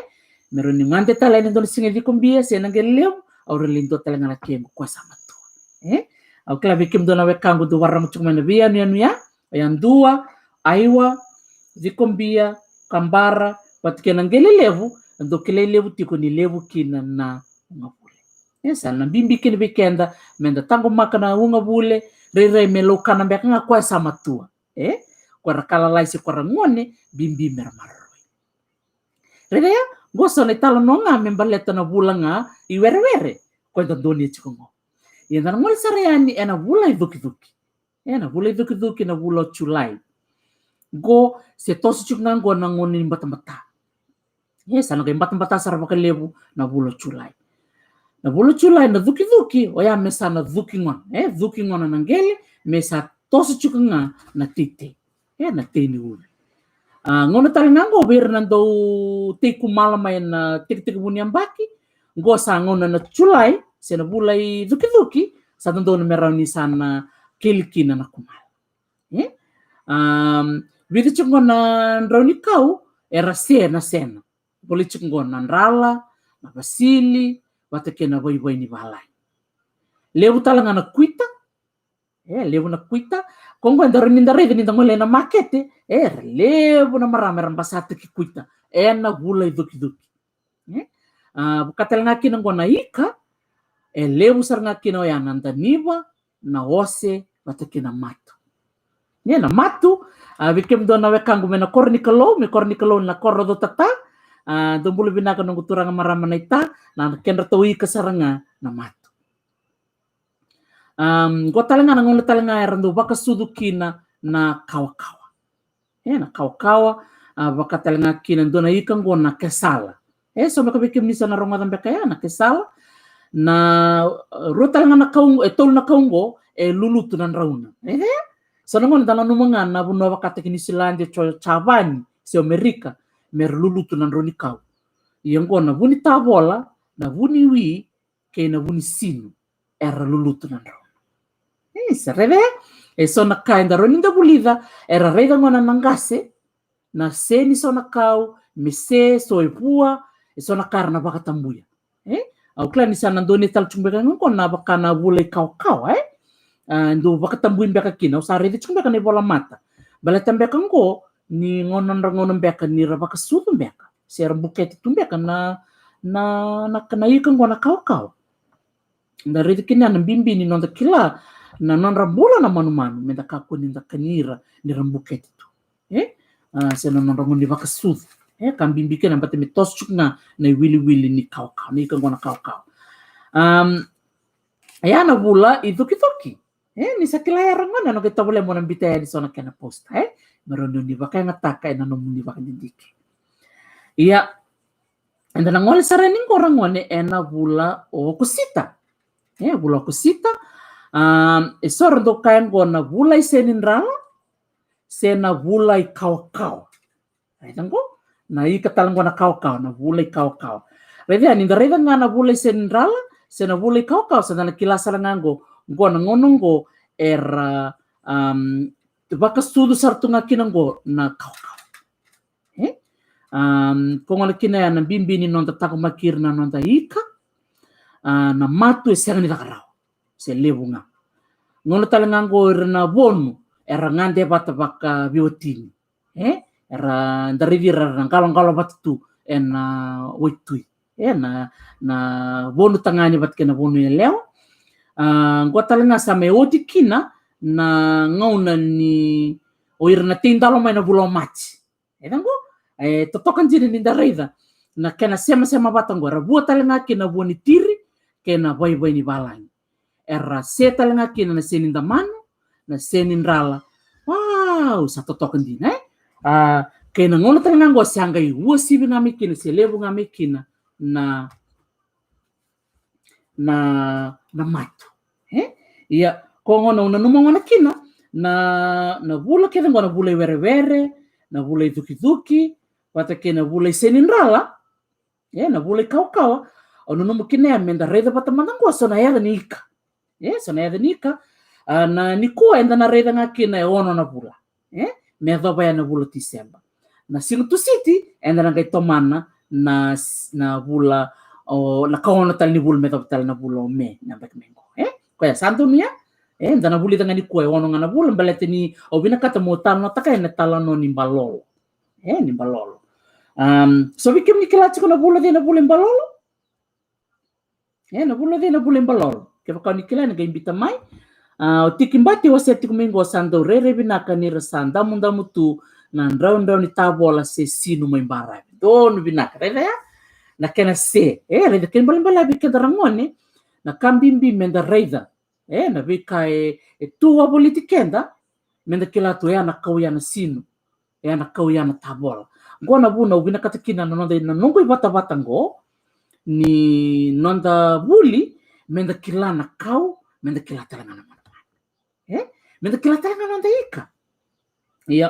Me rawa ni gade tale ena dua na siga e Cikobia se na Qele Levu, au rawa ni dua tale ga na kequ ko sa matua. E? Au kila vei kemudou na wekaqu dou vakarorogo tiko mai na veiyanuyanu ya, o Yadua, Aiwa, Cikobia, Kabara, vata kei na Qele Levu, dou kilai levu tiko ni levu kina na ugavule. E, sa na bibi kina vei keda me da taqomaka na ugavule, rairai me laukana beka ga ko sa matua. E? Ko ra ka lalai se ko ra gone, bibi me ra maroroi. Raica ya, qo so na italanoa ga me baleta na vula ga i werewere ko eda donuya tiko qo. Ia da na gole sara yani ena vula i cukicuki. Ena vula i cukicuki, na vula o Julai. Qo se toso tiko ga qo na gauna ni batabata. E, sa na qai batabata sara vakalevu na vula o Julai. Na vula o Julai na cukicuki, oya me sa na cuki gona. E, cuki gona na qele, me sa toso tiko ga na teitei. E, na tei ni uvi. A, gauna tale ga qo vei ira na dau tei kumala mai na tekitekivu ni yabaki, qo sa gauna na Julai, se na vula i cukicuki, sa dodonu me rawa ni sa na keli kina na kumala. E? Am, vica tiko qo na drau ni kau era se na sena. Volai tiko qo na drala, na vasili, vata kei na vaivai ni valagi. Levu tale ga na kuita. E, levu na kuita. Ko qo eda rawa ni da raica ni da gole ena makete, e, era levu na marama era basataki kuita ena vula i cukicuki. E? A, vaka tale ga kina qo na ika, e levu sara ga kina oya na daniva, na ose, vata kei na matu. E, na matu, a, vei kemudou na wekaqu mai na koro ni Kalou, me koro ni Kalou na koro o Cautata, a, dou bula vinaka noqu turaga marama naita, na kedratou ika sara ga na matu. Am, qo tale ga na gauna tale ga era dau vakasucu kina na kawakawa. E, na kawakawa, a, vaka tale ga kina dua na ika qo na kesala. E so beka vei kemuni sa na rogoca beka ya na kesala. Na, e, rua tale ga na kau, e tolu na kau oqo e lulutu na drauna. E so na gauna da nanuma ga na vanua vakataki Niusiladi, o Japani se o Amerika, me ra lulutu na drau ni kau. Ia oqo na vu ni tavola, na vu ni wi, kei na vu ni sinu era lulutu na drau. E sa raica e so na ka eda rawa ni da vulica, era raica gona na qase, na se ni so na kau, me se so e vua, e so na ka era na vakatabuya. E au kila ni sa na dua ni tale tiko beka ga oqo na vaka na vula i kawakawa, e a dau vakatabui beka kina, au sa raica tiko beka na ivola mata. Baleta beka oqo ni gauna, nodra gauna beka ni ra vakasucu beka se ra bukete tu beka na, na, na, na ika oqo na kawakawa. Da raica kina na bibi ni noda kila na nodra bula na manumanu, me da kakua ni da kani ira ni ra bukete tu. E a se na nodra gauna ni vakasucu. E ka bibi kina bata me toso tiko ga na iwiliwili ni kawakawa, na ika oqo na kawakawa. Am, e a na vula i cukicuki. E ni sa kila ya ra gone, na qai tovolea mo na bita yani so na kena posta, e me rawa ni vakayagataka ena nomuni vakadidike. Ia, eda na gole sara yani oqo ra gone ena vula o Okosita. E vula o Okosita. A e so ra dau kaya oqo na vula i senidrala se na vula i kawakawa. Raica oqo, na ika tale oqo na kawakawa, na vula i kawakawa. Raica yani, da raica ga na vula i senidrala se na vula i kawakawa, sa da na kila sara ga oqo, oqo na gauna oqo era, am, vakasucu sara tu ga kina oqo na kawakawa. E? Am, ko gona kina ya na bibi ni noda taqomaki ira na noda ika, a, na matu e sega ni caka rawa se levu ga. Gauna tale ga oqo ira na vonu era gade vata vakaveiwatini. E era, da raici ira era na qaloqalo vata tu ena waitui, e na, na vonu tagane vata kei na vonu yalewa. A, oqo tale ga sa mai oti kina na gauna ni o ira na teidalo mai na vula o Maji. E ca oqo, e totoka dina ni da raica na kena semasema vata oqo, era vua tale ga kina vua ni tiri kei na vaivai ni valagi. Era se tale ga kina na seni damanu, na seni drala. Wow, sa totoka dina, e? A, kei na gauna tale ga oqo se a qai uasivi ga mai kina, se levu ga mai kina na, na, na matu. E? Ia, ko gona au nanuma gona kina na, na vula kece oqo, na vula i werewere, na vula i cukicuki, vata kei na vula i seni drala, e, na vula i kawakawa. Au nanuma kina ya me da raica vata mada oqo so na yaca ni ika. E, so na yaca ni ika. A, na nikua eda na raica ga kina e ono na vula. E, me yacova ya na vula o Tiseba. Na siga Tusiti eda na qai tomana na, na vula o, na kaono tale ni vula me yacova tale na vula o Me, na yabaki mai oqo. E, koya sa donu ya. E, eda na vulica ga nikua e ono ga na vula, baleta ni au vinakata meu talanoataka ena talanoa ni balolo. E, ni balolo. Am, so vei kemuni kila tiko na vula cei na vula i balolo? E, na vula cei na vula i balolo? Kevaka o ni kila, ni qai bita mai. A, o Tiki Bati e wasea tiko mai oqo, sa dau rairai vinaka ni ra sa damudamu tu na draudrau ni tavola se sinu mai baravi. Donu vinaka, raica ya. Na kena se, e, raica kena balebale vei keda ra gone, na ka bibi me da raica. E, na veika e, e tu wavoliti keda, me da kila tu ya na kau ya na sinu, ya na kau ya na tavola. Oqo na vuna au vinakata kina na noda, na noqu ivatavata oqo, ni noda vuli, me da kila na kau, me da kila tale ga na manumanu. E? Me da kila tale ga na noda ika. Ia.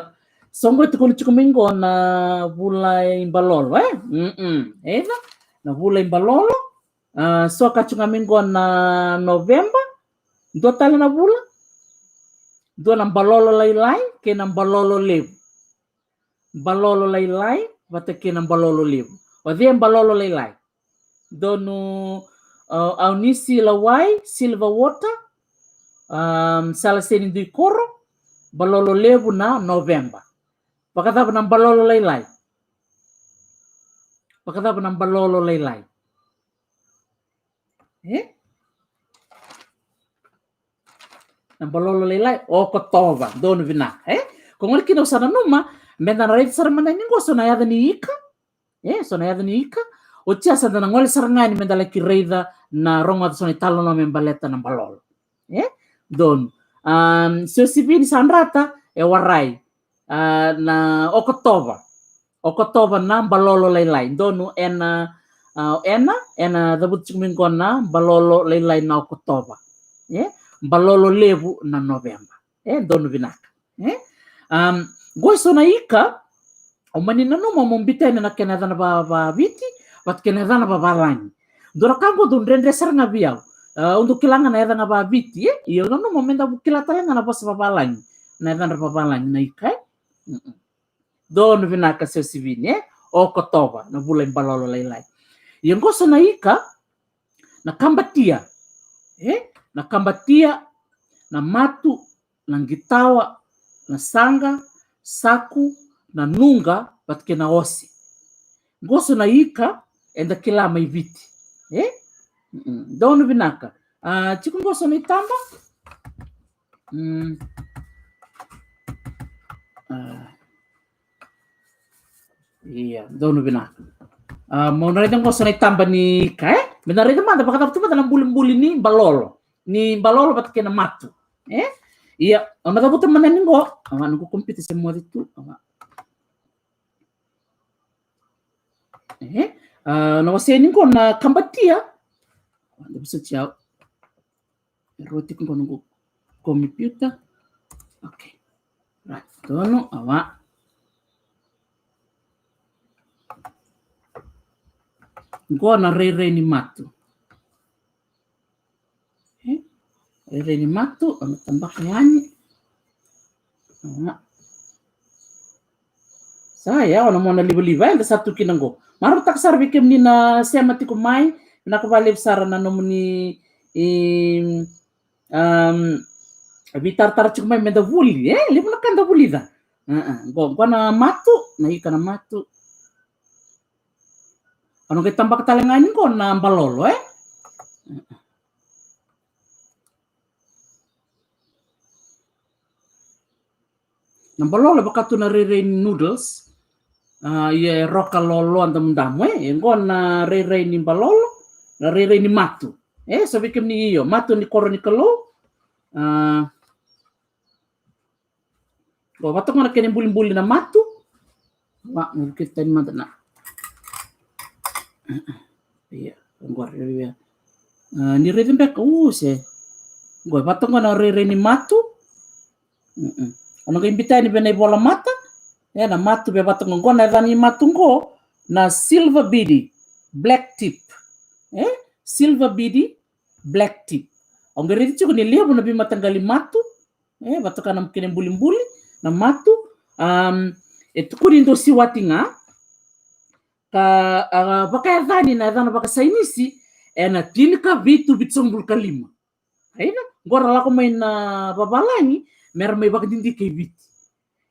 So oqo e tukuni tiko mai oqo na vula i balolo, e? Mm-mm. E, na vula i balolo. A, so ka tiko ga mai oqo na Noveba. Dua tale na vula. Dua na balolo lailai kei na balolo levu. Balolo lailai vata kei na balolo levu. O cei e balolo lailai? Donu, a, Aunisi Lawai, Silver Water, am, Sala Seni Dui Koro, balolo levu na Noveba. Vakacava na balolo lailai? Vakacava na balolo lailai? E? Na balolo lailai, Okotova, donu vinaka, e? Ko gole kina au sa nanuma, me da na raica sara mada yani oqo so na yaca ni ika, e, so na yaca ni ika, oti ya sa da na gole sara ga yani me da laki raica na rogoca so na italanoa me baleta na balolo. E? Donu. Am, se o sivi ni sa drata, e warai. A, na Okotova. Okotova na balolo lailai. Donu, e na, A, ena, ena cavuta tiko mai qo na balolo lailai na Okotova. E? Balolo levu na Noveba. E, donu vinaka. E? Am, qo e so na ika, o mani nanuma mo biuta yani na kena yacana va, vaviti, vata kena yacana vavalagi. Dua na ka qo dau dredre sara ga vei au. A, au dau kila ga na yaca ga vaviti, e? Ia au nanuma me da kila tale ga na vosa vavalagi. Na yacadra vavalagi, na ika, e? Mm-mm. Donu vinaka Sosivini, e? Okotova, na vula i balolo lailai. Ia qo so na ika, na kabatia, e? Na kabatia, na matu, na qitawa, na saqa, saku, na nuqa, vata kei na ose. Qo so na ika eda kila mai Viti, e? Mm-mm. Donu vinaka. A, tiko qo so na itaba. Mm. A. Ia, donu vinaka. A, mo na raica qo so na itaba ni ika, e? Me na raica mada, vakacava tu mada na bulibuli ni balolo. Ni balolo vata kei na matu. E? Ia, o na cavuta mada ni qo. Ava, noqu computer se moce tu. Ava. E? A, na wasea ni qo na kabatia. Da vosoti au. E rua tiko qo noqu computer. Okay. Right, donu, ava. Qo na rairai ni matu. E? Rairai ni matu, o na tabaka yani. Ava. Sa ya, o na mona livaliva, eda sa tu kina qo. Marautaka sara vei kemuni na sema tiko mai, vinaka vakalevu sara na nomuni, e, am, veitaratara tiko mai me da vuli, e? Levu na ka da vulica. A, a, qo, qo na matu, na ika na matu. O na qai tabaka tale ga ni qo na balolo, e? Na balolo e vaka tu na rairai ni noodles. A, ia e roka loloa damudamu, e? E qo na rairai ni balolo, na rairai ni matu. E, so vei kemuni io, matu ni koro ni Kalou. A, qo vata qo na kena ibulibuli na matu. Ava, me vukei tani mada na. Ia, qo, ia. A, ni raica beka, u, se. Qo vata qo na rairai ni matu. Mm-mm. O na qai biuta yani vei na ivolamata. E, na matu vei vata qo, qo na yaca ni matu qo, na silver beady, black tip. E? Silver beady, black tip. O qai raici tiko ni levu na veimataqali matu. E, vata ka na kena ibulibuli na matu. Am, e tukuni dua siwati ga. Ka, a, vakayacani na yacana vakasainisi ena tinikavitu vitusagavulu ka lima. Aina, qo ra lako mai na vavalagi me ra mai vakadidike i Viti.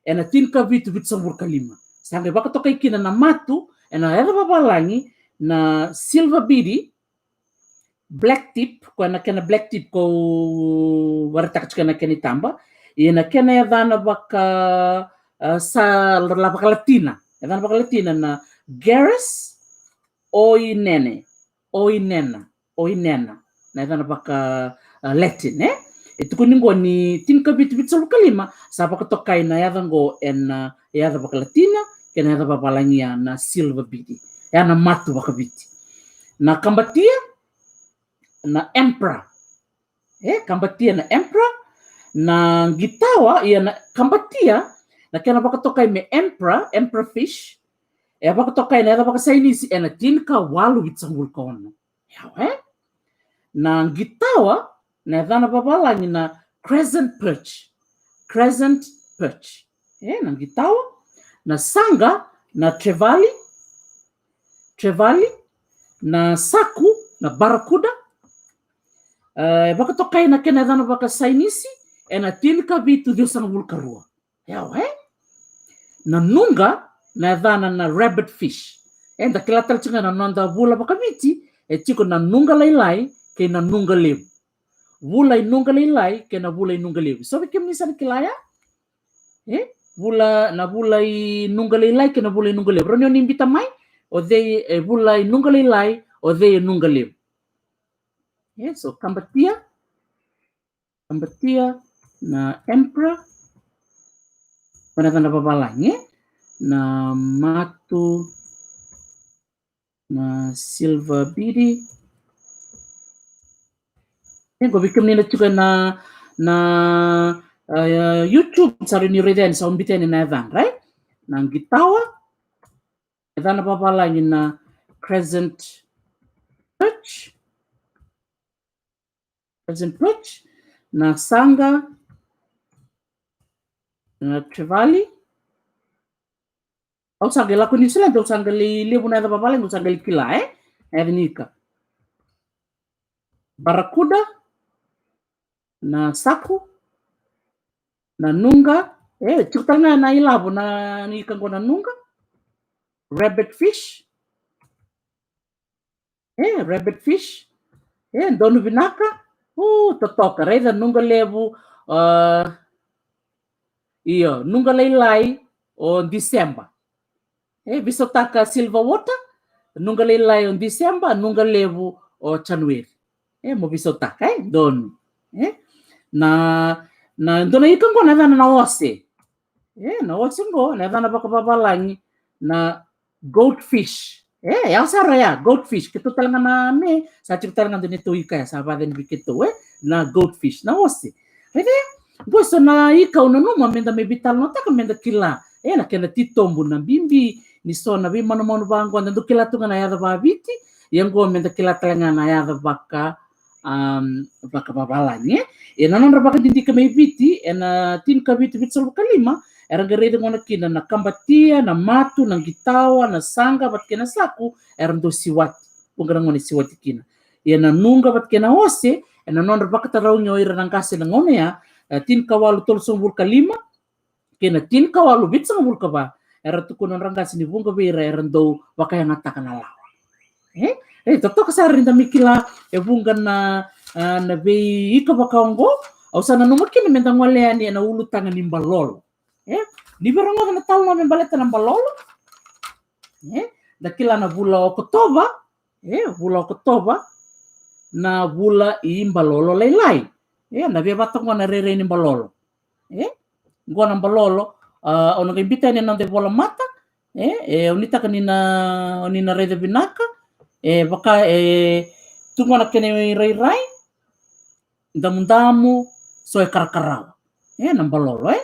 Ena tinikavitu vitusagavulu ka lima. Sa qai vakatokai kina na matu ena yaca vavalagi na silver beady, black tip, ko na kena black tip ko vakaraitaka tiko ena kena itaba. Ia na kena yacana vaka, a, sa la vakalatina. Yacana vakalatina na Garrus oinene. Oinena, oinena. Na yacana vaka, a, Latin, e? E tukuni qo ni tinikavitu vitusagavulu ka lima, sa vakatokai na yaca qo ena, a, yaca vakalatina, kei na yaca vavalagi ya na silver beady. Ya na matu vakaviti. Na kabatia, na emperor. E, kabatia na emperor, na qitawa, ia na kabatia, na kena vakatokai me emperor, emperor fish, e vakatokai na yaca vakasainisi ena tinikawalu vitusagavulu ka ono. Yawa, e? Na qitawa, na yacana vavalagi na crescent perch. Crescent perch. E, na qitawa, na saqa, na trevally, trevally, na saku, na barracuda. E, vakatokai na kena yacana vakasainisi ena tinikavitu ciwasagavulu ka rua. Yawa, e? Na nuqa, na yacana na rabbit fish. Eda kila tale tiko ga na noda vula vakaviti, e tiko na nuqa lailai kei na nuqa levu. Vula i nuqa lailai kei na vula i nuqa levu. So vei kemuni sa na kila ya? E? Vula, na vula i nuqa lailai kei na vula i nuqa levu. Rawa ni o ni biuta mai, o cei e vula i nuqa lailai, o cei e nuqa levu. E, so kabatia. Kabatia, na emperor. Ko na yacana vavalagi, e? Na matu. Na silver bead. E qo vei kemuni na tiko na, na, uh, YouTube, sa rawa ni raica yani, sa biuta yani na yacana, right? Na qitawa, yacana vavalagi na crescent perch. Crescent perch, na saqa, na trevally. Au sa qai lako New Zealand, au sa qai lai levu na yaca vavalagi, au sa qai lai kila, e? Na yaca ni ika. Barracuda, na saku, na nuqa, e, tiko tale ga na ilavo, na, na ika qo na nuqa. Rabbit fish. E, rabbit fish. E, donu vinaka. U, totoka, raica nuqa levu, a, io, nuqa lailai o December. E, veisautaka silver water, nuqa lailai o December, nuqa levu o January. E, mo veisautaka, e, donu. E, na, na, dua na ika qo na yacana na ose. E, na ose qo, na yacana vakavavalagi, na goldfish. E, ya sara ya, goldfish. Keitou tale ga na me, sa tiko tale ga dua neitou ika ya, sa vacani vei keitou, e, na goldfish, na ose. Raica, qo so na ika au nanuma meda mai veitalanoataka, meda kila. E, na kena titobu na bibi ni so na veimanumanu vaqo, da dau kila tu ga na yaca vaviti, ia qo meda kila tale ga na yaca vaka, um, vakavavalagi, e. Ia na nodra vakadidike mai Viti, ena tinikavitu vitusagavulu ka lima, era qai raica gona kina na kabatia, na matu, na qitawa, na saqa vata kei na saku, era dau siwati. Vuqa na gauna e siwati kina. Ia na nuqa vata kei na ose, ena nodra vakataraugi o ira na qase na gauna ya, e, tinikawalu tolusagavulu ka lima, kei na tinikawalu vitusagavulu ka va, era tukuna nodra qase ni vuqa vei ira era dau vakayagataka na lawa. E? E, totoka sara ni da mai kila e vuqa na, a, na veiika vaka oqo, au sa nanuma kina meda gole yani ena ulutaga ni balolo. E? Ni via rogoca na talanoa me baleta na balolo. E? Da kila na vula Okotova, e, vula Okotova, na vula i balolo lailai. E, na via vata qo na rairai ni balolo. E, qo na balolo, a, au na qai biuta yani na noda ivola mata, e, e, au nuitaka ni na, ni na raica vinaka, e, vaka, e, tu qo na kena irairai, damudamu, so e karakarawa. E, na balolo, e.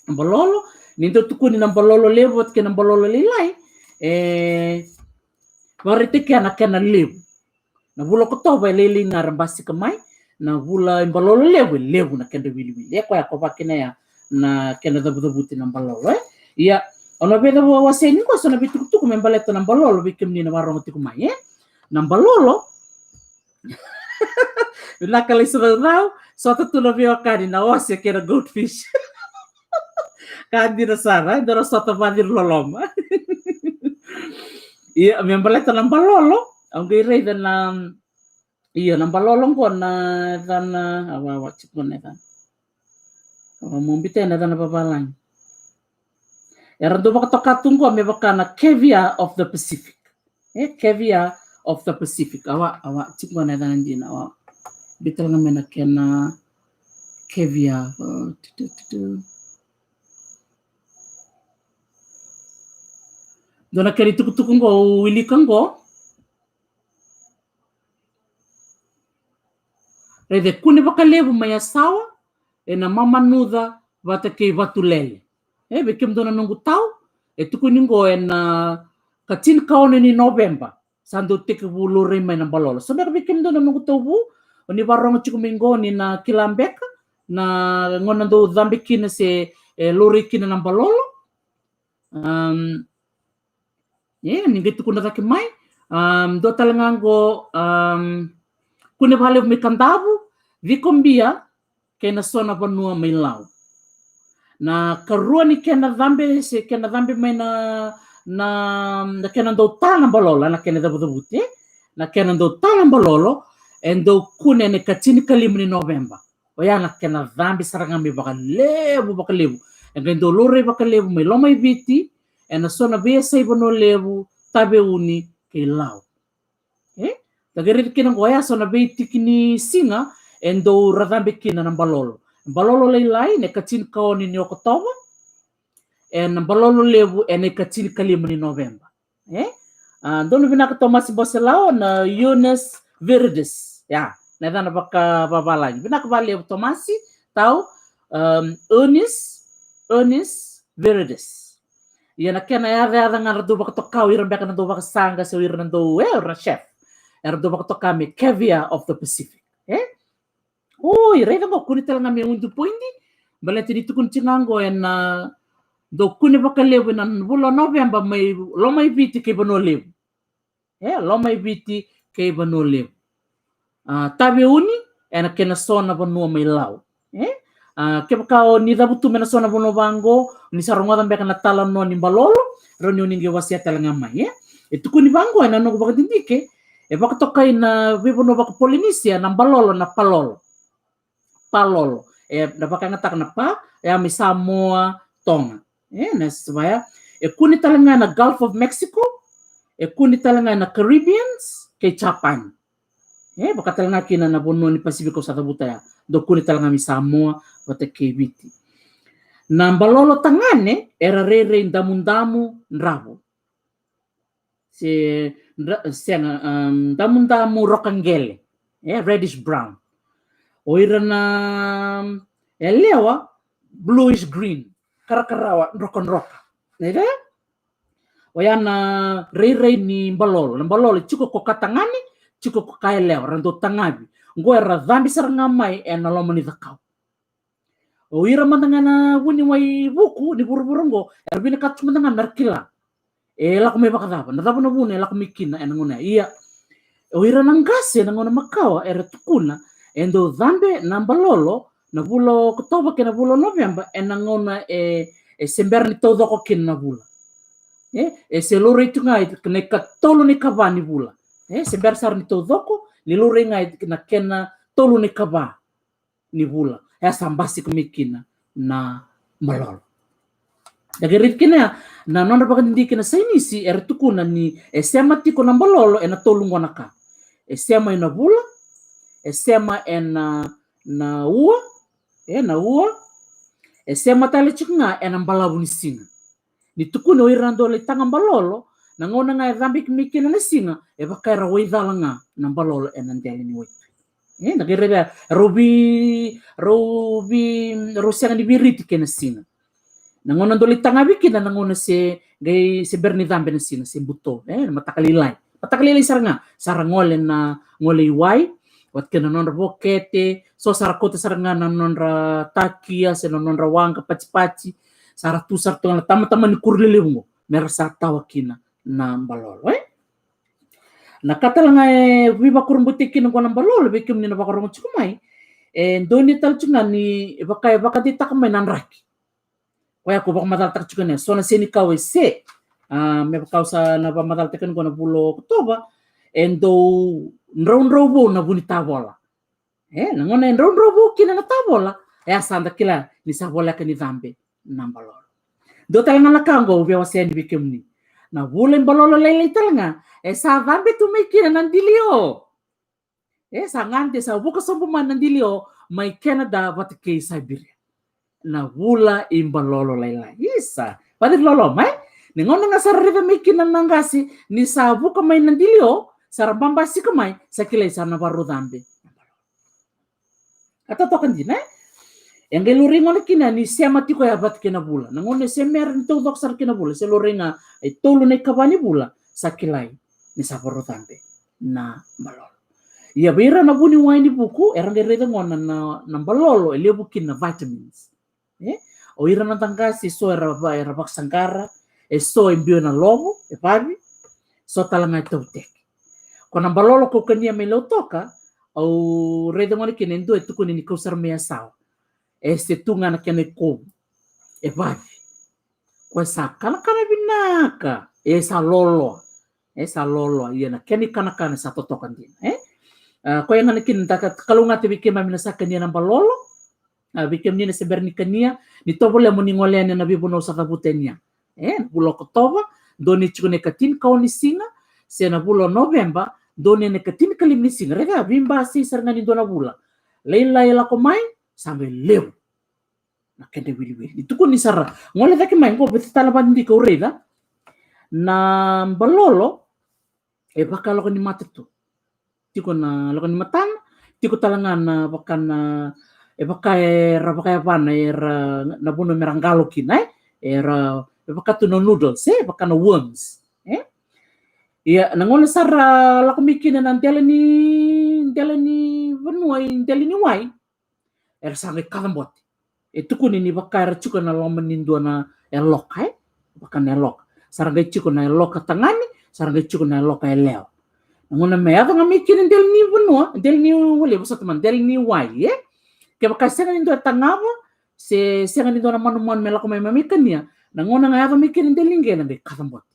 Na balolo, ni dau tukuni na balolo levu, vata kei na balolo lailai, e, vakaraitaki na kena levu. Na vula Okotova e lailai ga era basika mai, na vula i balolo levu, e levu na kedra wiliwili. E koya ko vakina ya na kena cavucavuti na balolo, e. Ia, au na veica waseni qo so na veitukutuku me baleta na balolo, vei kemuni na varogo tiko mai, e. Na balolo, vinaka Laisa Vaucau, sota tu na veiwekani na ose kei na goldfish. Ka dina sara, e, dua na sota vaciri loloma. Ia, me baleta na balolo, au qai raica na, ia, na balolo qo na yacana, awa, awa, tiko na yacana. Awa, mo biuta na yacana vavalagi. Era dau vakatoka tu qo me vaka na caviar of the Pacific. E, caviar of the Pacific. Awa, awa, tiko qo na yacana dina, awa. Biuta ga mai na kena caviar. O, tu, tu, tu, tu. Dua na kena itukutuku qo, au wilika qo. Raica, e kune vakalevu mai Yasawa, ena Mamanuca vata kei Vatulele. E, vei kemudou na noqu tau, e tukuni qo ena ka tinikaono ni Noveba. Sa dau tekivu laurai mai na balolo. So beka vei kemudou na noqu tauvu, o ni varogo tiko mai qo ni na kila beka na gauna dau cabe kina se, e, laurai kina na balolo. Am, e, ni qai tukuna cake mai. Am, dua tale ga qo, am, kune vakalevu mai Kadavu, Cikobia, kei na so na vanua mai Lau. Na karua ni kena cabe, se kena cabe mai na, na, na kena dau ta na balolo, na kena cavucavuti, e? Na kena dau ta na balolo, e dau kune ena ikatinikalima ni Noveba. Oya na kena cabe sara ga mai vakalevu, vakalevu. E qai dau laurai vakalevu mai Lomaiviti, ena so na veiyasai Vanua Levu, Taveuni, kei Lau. E? Da qai raica kina qo, oya so na veitiki ni siga e dau ra cabe kina na balolo. Balolo lailai ena ikatinikaono ni Okotova, ena balolo levu ena ikatinikalima ni Noveba. E? A, donu vinaka Tomasi Boselao, na Eunice Viridis. Ia, na yacana vakavavalagi. Vinaka vakalevu Tomasi, tau, um, Eunice, Eunice Viridis. Ia na kena yacayaca ga ra dau vakatoka o ira beka na dau vakasaqa se o ira na dau, e, o ira na chef. Era dau vakatoka me caviar of the Pacific. E? Oi, raica qo, kune tale ga me udu poidi. Baleta ni tukuni tiko ga qo ena dau kune vakalevu ena vula o Noveba mai Lomaiviti kei Vanua Levu. E, Lomaiviti kei Vanua Levu. A, Taveuni, ena kena so na vanua mai Lau. E? A, kevaka o ni cavutu mai na so na vanua vaqo, ni sa rogoca beka na talanoa ni balolo, rawa ni o ni qai wasea tale ga mai, e? E tukuni vaqo ena noqu vakadidike, e vakatokai na veivanua vakaPolinisia na balolo na palolo. Palolo. E, na vakayagataka na pa, e a mai Samoa, Toga. E, na savaya. E kune tale ga na Gulf of Mexico, e kune tale ga na Caribbeans, kei Japan. E, vaka tale ga kina na vanua ni Pasifika au sa cavuta ya. Dau kune tale ga mai Samoa, vata kei Viti. Na balolo tagane, era rairai damudamu dravu. Se, dra-, sega, um, damudamu rokaqele. E, reddish brown. O ira na, um, yalewa, bluish green. Karakarawa, drokadroka. Raica? Oya na rairai ni balolo. Na balolo, tiko ko ka tagane, tiko ko ka yalewa, ra dau tagavi. Qo era cabe sara ga mai, ena loma ni cakau. O ira mada ga na vuniwai vuku ni vuravura oqo, era vinakata tu mada ga mera kila. E lako mai vakacava, na cava na vuna e lako mai kina ena gauna ya. Ia, o ira na qase ena gauna makawa era tukuna, e dau cabe na balolo na vula o Okotova kei na vula o Noveba, ena gauna e, e se bera ni taucoko kina na vula. E, e se laurai tu ga na ikatolu na ikava ni vula. E, se bera sara ni taucoko, ni laurai ga na kena tolu na ikava ni vula. E a sa basika mai kina na balolo. Da qai raica kina ya, na nodra vakadidike na sainisi, era tukuna ni e sema tiko na balolo ena tolu qo na ka. E sema ena vula, e sema ena, na ua, e, na ua, e sema tale tiko ga ena balavu ni siga. Ni tukuni o ira na dau lai taga balolo, na gauna ga e cabeki mai kina na siga, e vaka era waicala ga na balolo ena dela ni waitui. E, na qai raica, rau vei, rau vei, rau sega ni veiriti kei na siga. Na gauna dau lai tagavi kina, na gauna se, qai se bera ni cabe na siga, se buto, e, na mataka lailai. Mataka lailai sara ga, sa ra gole na, gole i wai, vata kei na nodra vokete, so sa ra kauta sara ga na nodra takia, se na nodra waqa patipati, sa ra tu sara tu ga na tamatama ni kuro lelevu qo, mera sa tawa kina na balolo, e? Na ka tale ga e veivakurabuitaki kina qo na balolo, vei kemuni na vakarogo tiko mai, e donu tale tiko ga ni vaka, e vakadeitaka mai na draki. Koya ko vakamacalataka tiko na so na senikau e se. A, me vaka au sa na vakamacalataka ni qo na vula o Okotova, e dau draudrau vou na vu ni tavola. E, na gauna e draudrau vou kina na tavola, e a sa da kila ni sa voleka ni cabe na balolo. Dua tale ga na ka qo au via wasea yani vei kemuni. Na vula i balolo lailai tale ga, e sa cabe tu mai kina na dilio. E sa gade, sa vuka sobu mai na dilio mai Canada vata kei Siberia. Na vula i balolo lailai. Isa, vata loloma, e? Ni gauna ga sa ra raica mai kina na qase ni sa vuka mai na dilio, sa ra babasika mai, sa kilai sa na varau cabe. A totoka dina, e? E qai laurai gona kina ni sema tiko ya vata kei na vula. Na gauna e se bera ni taucoko sara kei na vula, se laurai ga e tolu na ikava ni vula, sa kilai ni sa varau cabe na balolo. Ia vei ira na vuniwai ni vuku, era qai raica gona na, na balolo e levu kina na vitamins. E? O ira na da qase, so era va-, era vakasaqara, e so e biu ena lovo, e vavi, so tale ga e tauteki. Ko na balolo kau kania mai Lautoka, au raica gona kina e dua e tukuni ni kau sara mai Yasawa. E se tu ga na kena ikovu. E vavi. Ko e sa kanakana vinaka. E sa loloa. E sa loloa. Ia na kena ikanakana sa totoka dina, e? A, koya ga na kina da ka-, kalougata vei keimami na sa kania na balolo. A, vei kemuni na se bera ni kania, ni tovolea mo ni gole yani ena veivanua au sa cavuta yani ya. E, na vula o Okotova, donu e tiko na ikatini ka ono ni siga, se na vula o Noveba, donu ena ikatini ka lima ni siga. Raica, veibasai sara ga ni dua na vula. Lailai e lako mai, sa qai levu na kena iwiliwili. Ni tukuni sara, gole cake mai, qo vei tale vakadidike au raica. Na balolo, E vaka loka ni mata tu. Tiko na loka ni matana, tiko tale ga na vaka na, e vaka era vakayavana era na vanua mera qalo kina, e? Era, e vaka tu na noodles, e vaka na worms, e? Ia, na gauna sa ra lako mai kina na dela ni, dela ni vanua i dela ni wai, era sa qai kacabote. E tukuni ni vaka era tiko na loma ni dua na yaloka, e? Vaka na yaloka. Sa ra qai tiko na yaloka tagane, sa ra qai tiko na yaloka yalewa. Na gauna me yaco ga mai kina dela ni vanua, dela ni wale, vosota mai, dela ni wai, e? Kevaka sega ni dua e tagava, se sega ni dua na manumanu me lako mai me mai kania, na gauna ga yaco mai kina dela ni qele, na qai kacabote.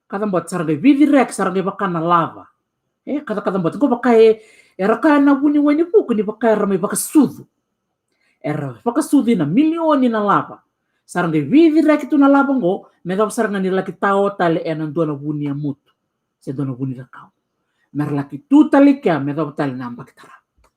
Kacabote, sa ra qai vici reki, sa ra qai vaka na lava. E, kaca, kacabote. Qo vaka e, era kaya na vuniwai ni vuku ni vaka era mai vakasucu. Era vakasucu ina milioni na lava. Sa ra qai vici reki tu na lava qo, me cava sara ga ni laki tao tale ena dua na vu ni yamutu. Se dua na vu ni cakau. Mera laki tu tale i kea, me cava tale na yabaki tarava.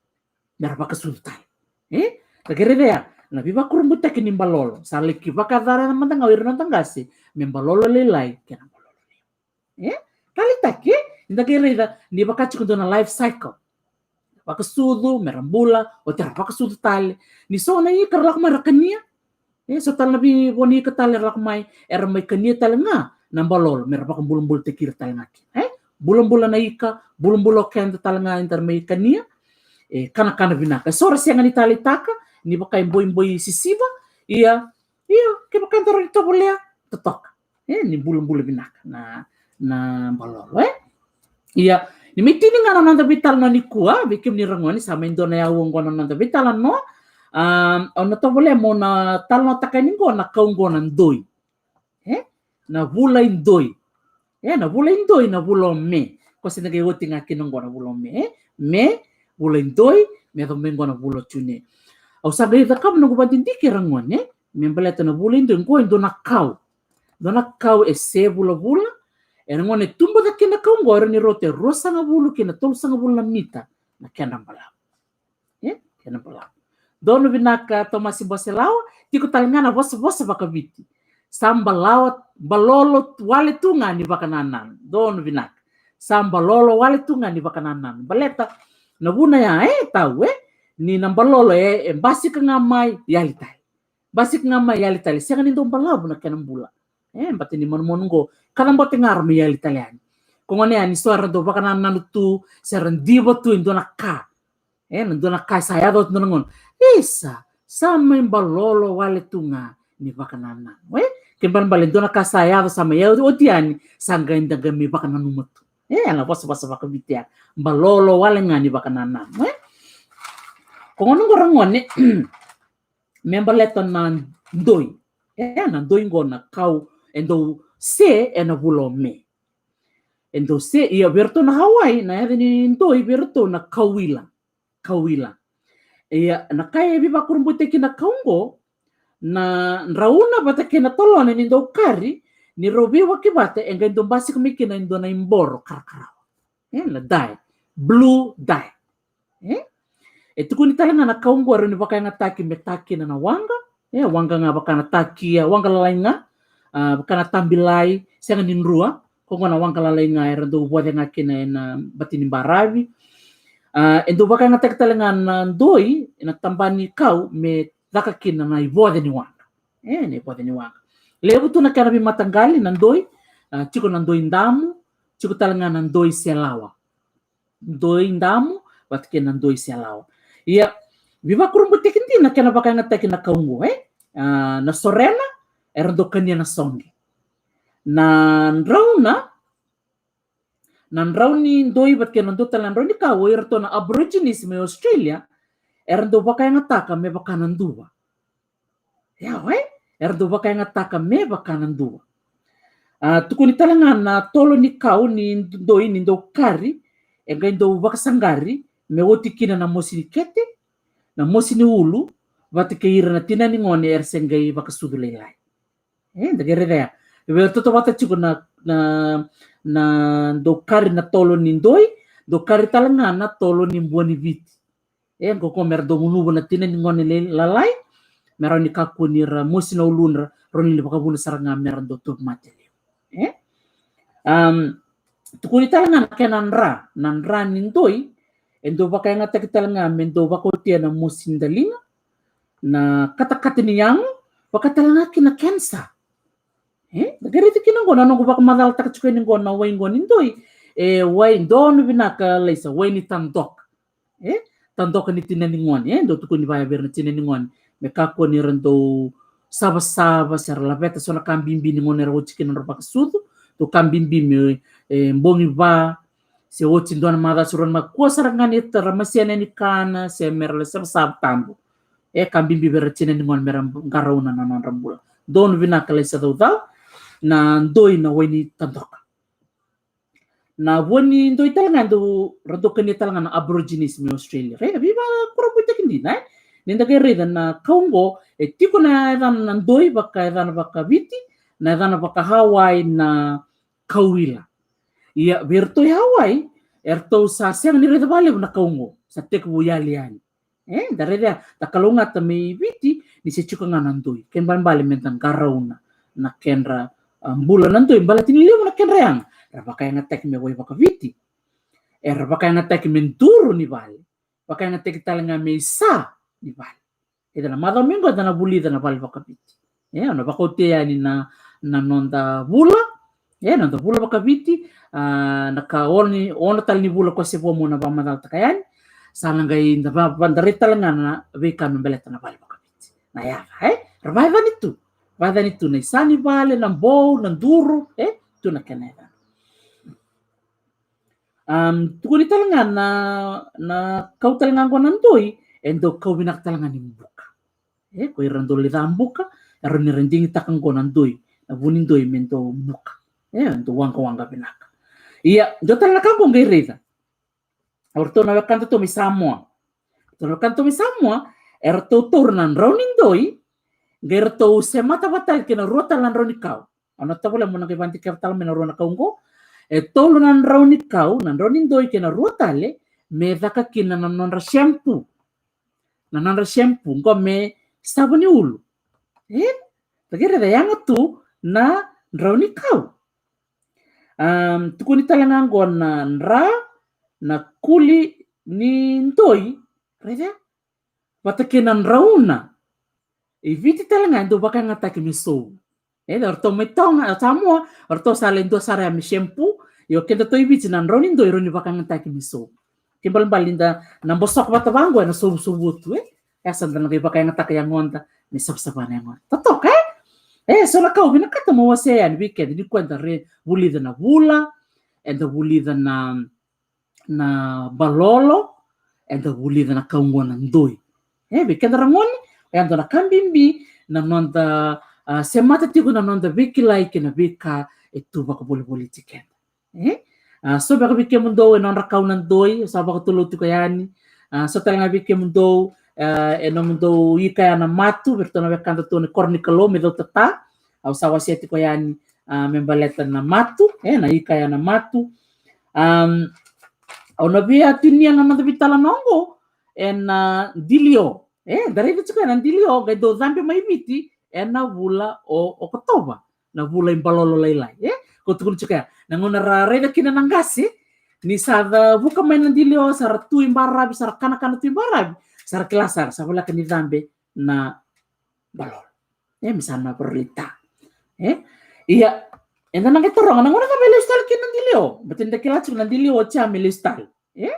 Mera vakasucu tale. E? Ka kerei cea, na veivakurabuitaki ni balolo. Sa laki vakayacora mada ga o ira na noda qase, me balolo lailai, kei na balolo levu. E? Taleitaki, e? Ni da qai raica, ni vaka tiko dua na life cycle. Vakasucu, mera bula, oti ra vakasucu tale. Ni so na ika ra lako mai ra kania. E, so tale na vei vo ni ika tale ra lako mai, era mai kania tale ga na balolo, mera vakabulabulataki ira tale ga kina. E? Bulabula na ika, bulabula o keda tale ga, eda mai kania. E, kanakana vinaka. So ra sega ni taleitaka, ni vaka e boiboi sisiva, ia, ia, kevaka da rawa ni tovolea, totoka. E, ni bulabula vinaka na, na balolo, e? Ia, ni mai tini ga na noda veitalanoa nikua, vei kemuni ragone, sa mai dua na yau oqo na noda veitalanoa. A, au na tovolea mo na talanoataka yani qo na kau qo na doi. E? Na vula i doi. E, na vula i doi, na vula o Me. Ko se na qai oti ga kina qo na vula o Me, e? Me, vula i doi, me yaco mai qo na vula o June. Au sa qai cakava noqu vakadidike ragone, me baleta na vula i doi qo e dua na kau. Dua na kau e se vulavula, e ragone tubu cake na kau qo, e rawa ni rauta e ruasagavulu ki na tolusagavulu na mita na kedra balavu. E? Kedra balavu. Donu vinaka Tomasi Boselawa, tiko tale ga na vosavosa vakaviti. Sa balawa, balolo wale tu ga ni vakanananu. Donu vinaka. Sa balolo wale tu ga ni vakanananu. Baleta, na vuna ya, e, tau, e? Ni na balolo, e, e basika ga mai, yali tale. Basika ga mai, yali tale. Sega ni dau balavu na kena bula. E, bata ni manumanu qo. Kacabote ga ra mai yali tale yani. Ko gone yani, so era dau vakanananu tu, se ra diva tu e dua na ka. E, na dua na ka sa yaco oti dua na gauna. Isa, sa mai balolo wale tu ga ni vakanananu. E, ke balebale dua na ka sa yaco sa mai yaco oti yani, sa qai da qai mai vakananuma tu. E, na vosavosa vakaviti ya. Balolo wale ga ni vakanananu. E? Ko gauna qo ragone, me baleta na doi. E, na doi qo na kau, e dau se, ena vula o Me. E dau se, ia vei iratou na Hawaii, na yaca ni doi vei iratou na kauila. Kauila. Ia, na ka e veivakurabuitaki na kau qo, na drauna vata kei na tolona ni dau kari, ni rau veiwaki vata, e qai dau basika mai kina e dua na iboro karakarawa. E, na dye. Blue dye. E? E tukuni tale ga na kau qo e rawa ni vakayagataki me ta kina na waqa. E, waqa ga vaka na ta kia, waqa lalai ga. A, vaka na tabilai, sega ni drua. Ko qo na waqa lalai ga era dau voce ga kina ena bati ni baravi. A, e dau vakayagataki tale ga na doi, ena taba ni kau me caka kina na ivoce ni waqa. E, na ivoce ni waqa. Levu tu na kena veimataqali na doi, a, tiko na doi damu, tiko tale ga na doi selawa. Doi damu, vata kei na doi selawa. Ia, veivakurabuitaki dina kena vakayagataki na kau qo, e? A, na sorena, era dau kania na soqe. Na drauna, na drau ni doi vata kei na dua tale na drau ni kau, o iratou na Aborigines mai Australia, era dau vakayagataka me vaka na duva. Ia, e? Era dau vakayagataka me vaka na duva. A, tukuni tale ga na tolo ni kau ni doi ni dau kari, e qai dau vakasaqari, me oti kina na mosi ni kete, na mosi ni ulu, vata kei ira na tina ni gone era se qai vakasucu lailai. E, da qai raica ya. Vei iratou tautauvata tiko na, na, na dau kari na tolo ni doi, dau kari tale ga na tolo ni bua ni Viti. E, qo ko mera dau gunuva na tina ni gone lalai, me rawa ni kakua ni ra mosi na uludra, rawa ni vakavuna sara ga mera dau tauvimate levu. E? Am, tukuni tale ga na kena dra, na dra ni doi, e dau vakayagataki tale ga me dau vakaotia na mosi ni daliga, na katakata ni yago, vaka tale ga kina kenisa. E, da qai raica kina oqo na noqu vakamacalataka tiko yani oqo na wai oqo ni doi. E, wai donu vinaka Laisa, wai ni tadoka. E, tadoka ni tina ni gone, e, dau tukuni vaya vei ira na tina ni gone me kakua ni ra dau savasava se ra laveta so na ka bibi ni gauna era oti kina nodra vakasucu. Dau ka bibi me, e, bogi va se oti dua na macawa se rua na macawa, kua sara ga ni ra masena ni kana se me ra lai savasava tabu. E ka bibi vei ira na tina ni gone me ra qarauna na nodra bula. Donu vinaka Laisa Caucau, na doi na wai ni tadoka. Na vua ni doi tale ga dau, ra dau kania tale ga na Aborigines mai Australia. Raica, veivakurabuitaki dina, e? Ni da qai raica na kau oqo, e tiko na yacana na doi vaka yacana vakaviti, na yacana vakaHawaii na kauila. Ia, vei iratou i Hawaii, eratou sa sega ni raica vakalevu na kau oqo, sa tekivu yali yani. E, da raica, da kalougata mai Viti ni se tiko ga na doi. Kena ibalebale me da qarauna na kedra, a, bula na doi, baleta ni levu na kedra yaga era vakayagataki me wai vakaviti. Era vakayagataki me duru ni vale. Vakayagataki tale ga me isa ni vale. Eda na macawa mai oqo eda na vulica na vale vakaviti. E, au na vakaotia yani na, na noda vula, e, noda vula vakaviti, a, na ka ono, ono tale ni vula ko se vo mo na vakamacalataka yani. Sa na qai da va, va, da raica tale ga na veika me baleta na vale vakaviti. Na yaca, e? Ra vakayacani tu. Vakayacani tu na isa ni vale, na bou, na duru, e? Tu na kena yacana. Am, tukuni tale ga na, na kau tale ga oqo na doi, e dau kau vinaka tale ga ni buka. E, ko ira dau lai ca buka, e rawa ni ra digitaka oqo na doi, na vu ni doi me dau buka. E, dau waqawaqa vinaka. Ia, dua tale na ka oqo qai raica. O ratou na wekadatou mai Samoa. Ratou na wekadatou mai Samoa, eratou taura na drau ni doi, qai ratou semata vata tale kei na rua tale na drau ni kau. Au na tovolea mo na qai vakadikeva tale mai na rua na kau oqo. E tolu na drau ni kau, na drau ni doi kei na rua tale, me caka kina na nodra shampoo. Na nodra shampoo, oqo me sava ni ulu. E? Da qai raica, yaga tu na drau ni kau. Am, tukuni tale ga oqo na dra, na kuli ni doi, raica? Vata kei na drauna. I Viti tale ga e dau vakayagataki me sovu. E, o ratou mai Toga, Samoa, o ratou sa lai dua sara ya me shampoo. Io, kedatou i Viti na drau ni doi e rawa ni vakayagataki me sovu. Kena ibalebale ni da na bosoka vata vaqo ena sovusovu tu, e? E sa da na qai vakayagataka yagoda me savasava na yagoda. Totoka, e? E, so na ka au vinakata mo wasea yani vei keda nikua eda re vulica na vula, eda vulica na, na balolo, eda vulica na kau oqo na doi. E, vei keda ragone, e dua na ka bibi na noda, a, semata tiko na noda veikilai kei na veika e tu vakavolivoliti keda. E? A, so beka vei kemudou e nodra kau na doi, sa vakatulou tiko yani. A, so tale ga vei kemudou, a, e nomudou ika ya na matu, vei ratou na wekadatou na koro ni Kalou mai Cautata. Au sa wasea tiko yani, a, me baleta na matu, e, na ika ya na matu. Am, au na via tinia na noda veitalanoa oqo ena dilio. E, da raica tiko ya na dilio, qai dau cabe mai Viti ena vula o Okotova. Na vula i balolo lailai, e? Ko tukuna tiko ya. Na gauna ra raica kina na qase, ni sa cavuka mai na dilio, sa ra tu i baravi, sa ra kanakana tu i baravi, sa ra kila sara, sa voleka ni cabe na balolo. E, me sa na varalita. E? Ia, eda na qai taroga, na gauna cava e lesu tale kina na dilio? Baleta ni da kila tiko na dilio oti ya me lesu tale. E?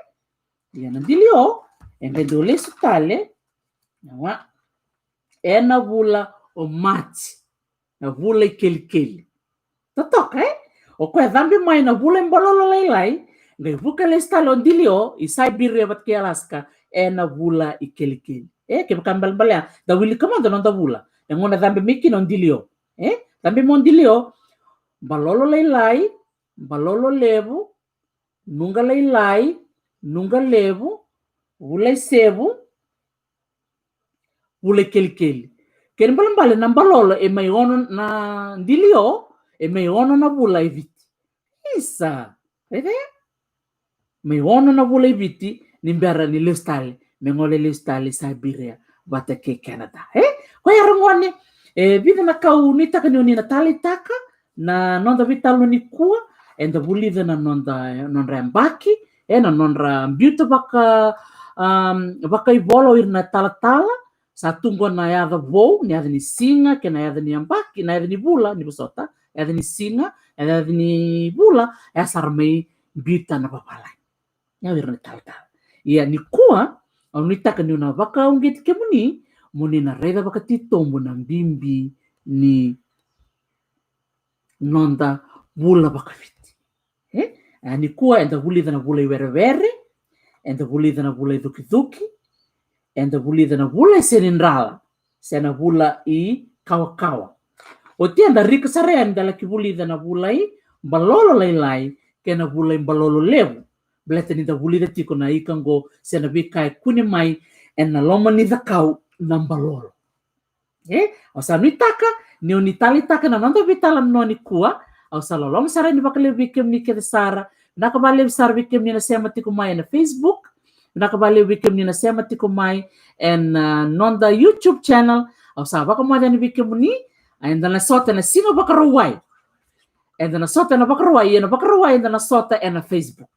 Ia na dilio, e qai dau lesu tale, na wa, ena vula o Maji. Na vula i kelikeli. Totoka, e? O koya cabe mai na vula i balolo lailai, qai vuka lesu tale o dilio i Siberia vata kei Alaska, ena vula i kelikeli. E, kevaka balebale ya, da wilika mada na noda vula. E gauna cabe mai kina o dilio. E? Cabe mai o dilio, balolo lailai, balolo levu, nuqa lailai, nuqa levu, vula i sevu, vula i kelikeli. Kena ibalebale na balolo e mai ono na dilio, e mai ono na vula e Viti. Isa, raica ya? Mai ono na vula e Viti, ni bera ni lesu tale, me gole lesu tale i Siberia, vata kei Canada. E? Koya ragone, e vica na ka au nuitaka ni o ni na taleitaka, na noda veitalanoa nikua, eda vulica na noda, nodra yabaki, e, na nodra biuta vaka, um, vakaivola o ira na talatala. Sa tu qo na yaca vou, na yaca ni siga, kei na yaca ni yabaki, na yaca ni vula, ni vosota, yaca ni siga, yaca ni vula, e a sara mai biuta na vavalagi. Ia o ira na talatala. Ia nikua, au nuitaka niu na vakauqeti kemuni, mo ni na raica vakatitobu na bibi ni noda vula vakaviti. E? A, nikua eda vulica na vula i werewere, eda vulica na vula i cukicuki, eda vulica na vula i senidrala, se na vula i kawakawa. Oti eda rika sara yani da laki vulica na vula i balolo lailai, kei na vula i balolo levu. Baleta ni da vulica tiko na ika qo, se na veika e kune mai ena loma ni cakau na balolo. E, au sa nuitaka niu ni taleitaka na noda veitalanoa nikua. Au sa loloma sara yani vakalevu vei kemuni kece sara. Vinaka vakalevu sara vei kemuni na sema tiko mai ena Facebook. Vinaka vakalevu vei kemuni na sema tiko mai ena, a, noda YouTube channel. Au sa vakamoce yani vei kemuni. A, eda na sota ena Siga Vakarauwai. Eda na sota ena Vakarauwai, ena Vakarauwai eda na sota ena Facebook.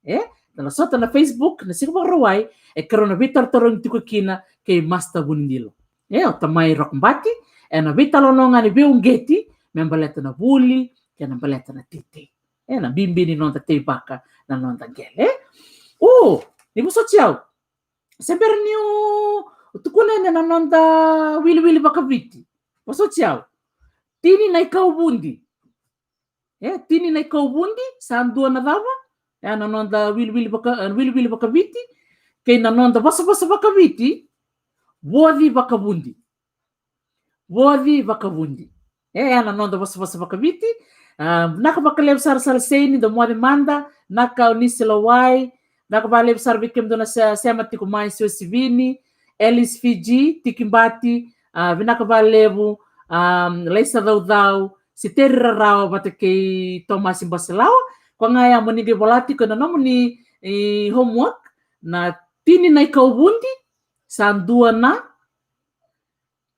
E, da na sota na Facebook na Siga Vakarauwai, e keirau na veitarotarogi tiko kina kei Master Vunidilo. E, o tamai Rokobati, ena veitalanoa ga ni veiuqeti me baleta na vuli kei na baleta na teitei. E, na bibi ni noda teivaka, na noda qele. E? O, ni vosoti au. Se bera niu tukuna yani na noda wiliwili vakaviti. Vosoti au. Tini na ikauvudi. E, tini na ikauvudi, sa dua na cava? E, na noda wiliwili vaka, e, wiliwili vakaviti, kei na noda vosavosa vakaviti, voci vakavudi. Voci vakavudi. E, e na noda vosavosa vakaviti. A, vinaka vakalevu sara sara Seini, dou moce mada, vinaka o Nisi Lawai, vinaka vakalevu sara vei kemudou na se-, sema tiko mai, Siosivini, Alice Fiji, Tikibati, a, vinaka vakalevu, a, Laisa Caucau, Siteri Rarawa vata kei Tomasi Baselawa, ko ga ya mo ni qai vola tiko ena nomuni, e, homework, na tini na ikauvudi, sa dua na,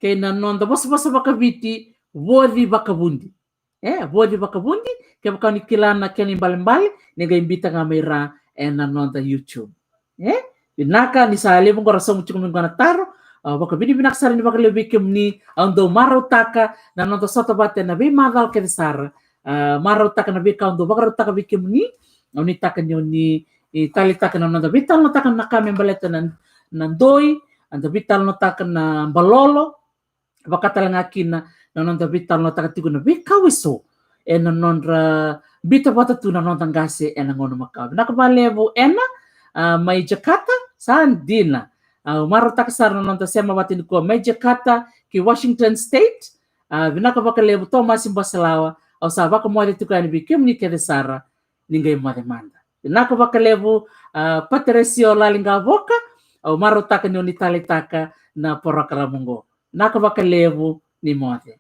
kei na noda vosavosa vakaviti, voci vakavudi. E, voci vakavudi, kevaka ni kila na kena ibalebale, ni qai biuta ga mai ra ena noda YouTube. E, vinaka, ni sa levu qo ra sauma tiko mai qo na taro, a, vakavinavinaka sara ni vakalevu vei kemuni, au dau marautaka na noda sota vata ena veimacawa kece sara, a, marautaka na veika au dau vakarautaka vei kemuni, au nuitaka ni o ni, e, taleitaka na noda veitalanoataka na ka me baleta na, na doi, eda veitalanoataka na balolo, vaka tale ga kina na noda veitalanoataka tiko na veikau eso ena nodra biuta vata tu na noda qase ena gauna makawa. Vinaka vakalevu ena, a, mai Jakarta, sa dina. Au marautaka sara na noda sema vata nikua mai Jakarta ki Washington State. A, vinaka vakalevu Tomasi Baselawa, au sa vakamoce tiko yani vei kemuni kece sara, ni qai moce mada. Vinaka vakalevu, a, Pateresio Laliqavoka, au marautaka ni o ni taleitaka na porokaramu qo. Vinaka vakalevu, ni moce.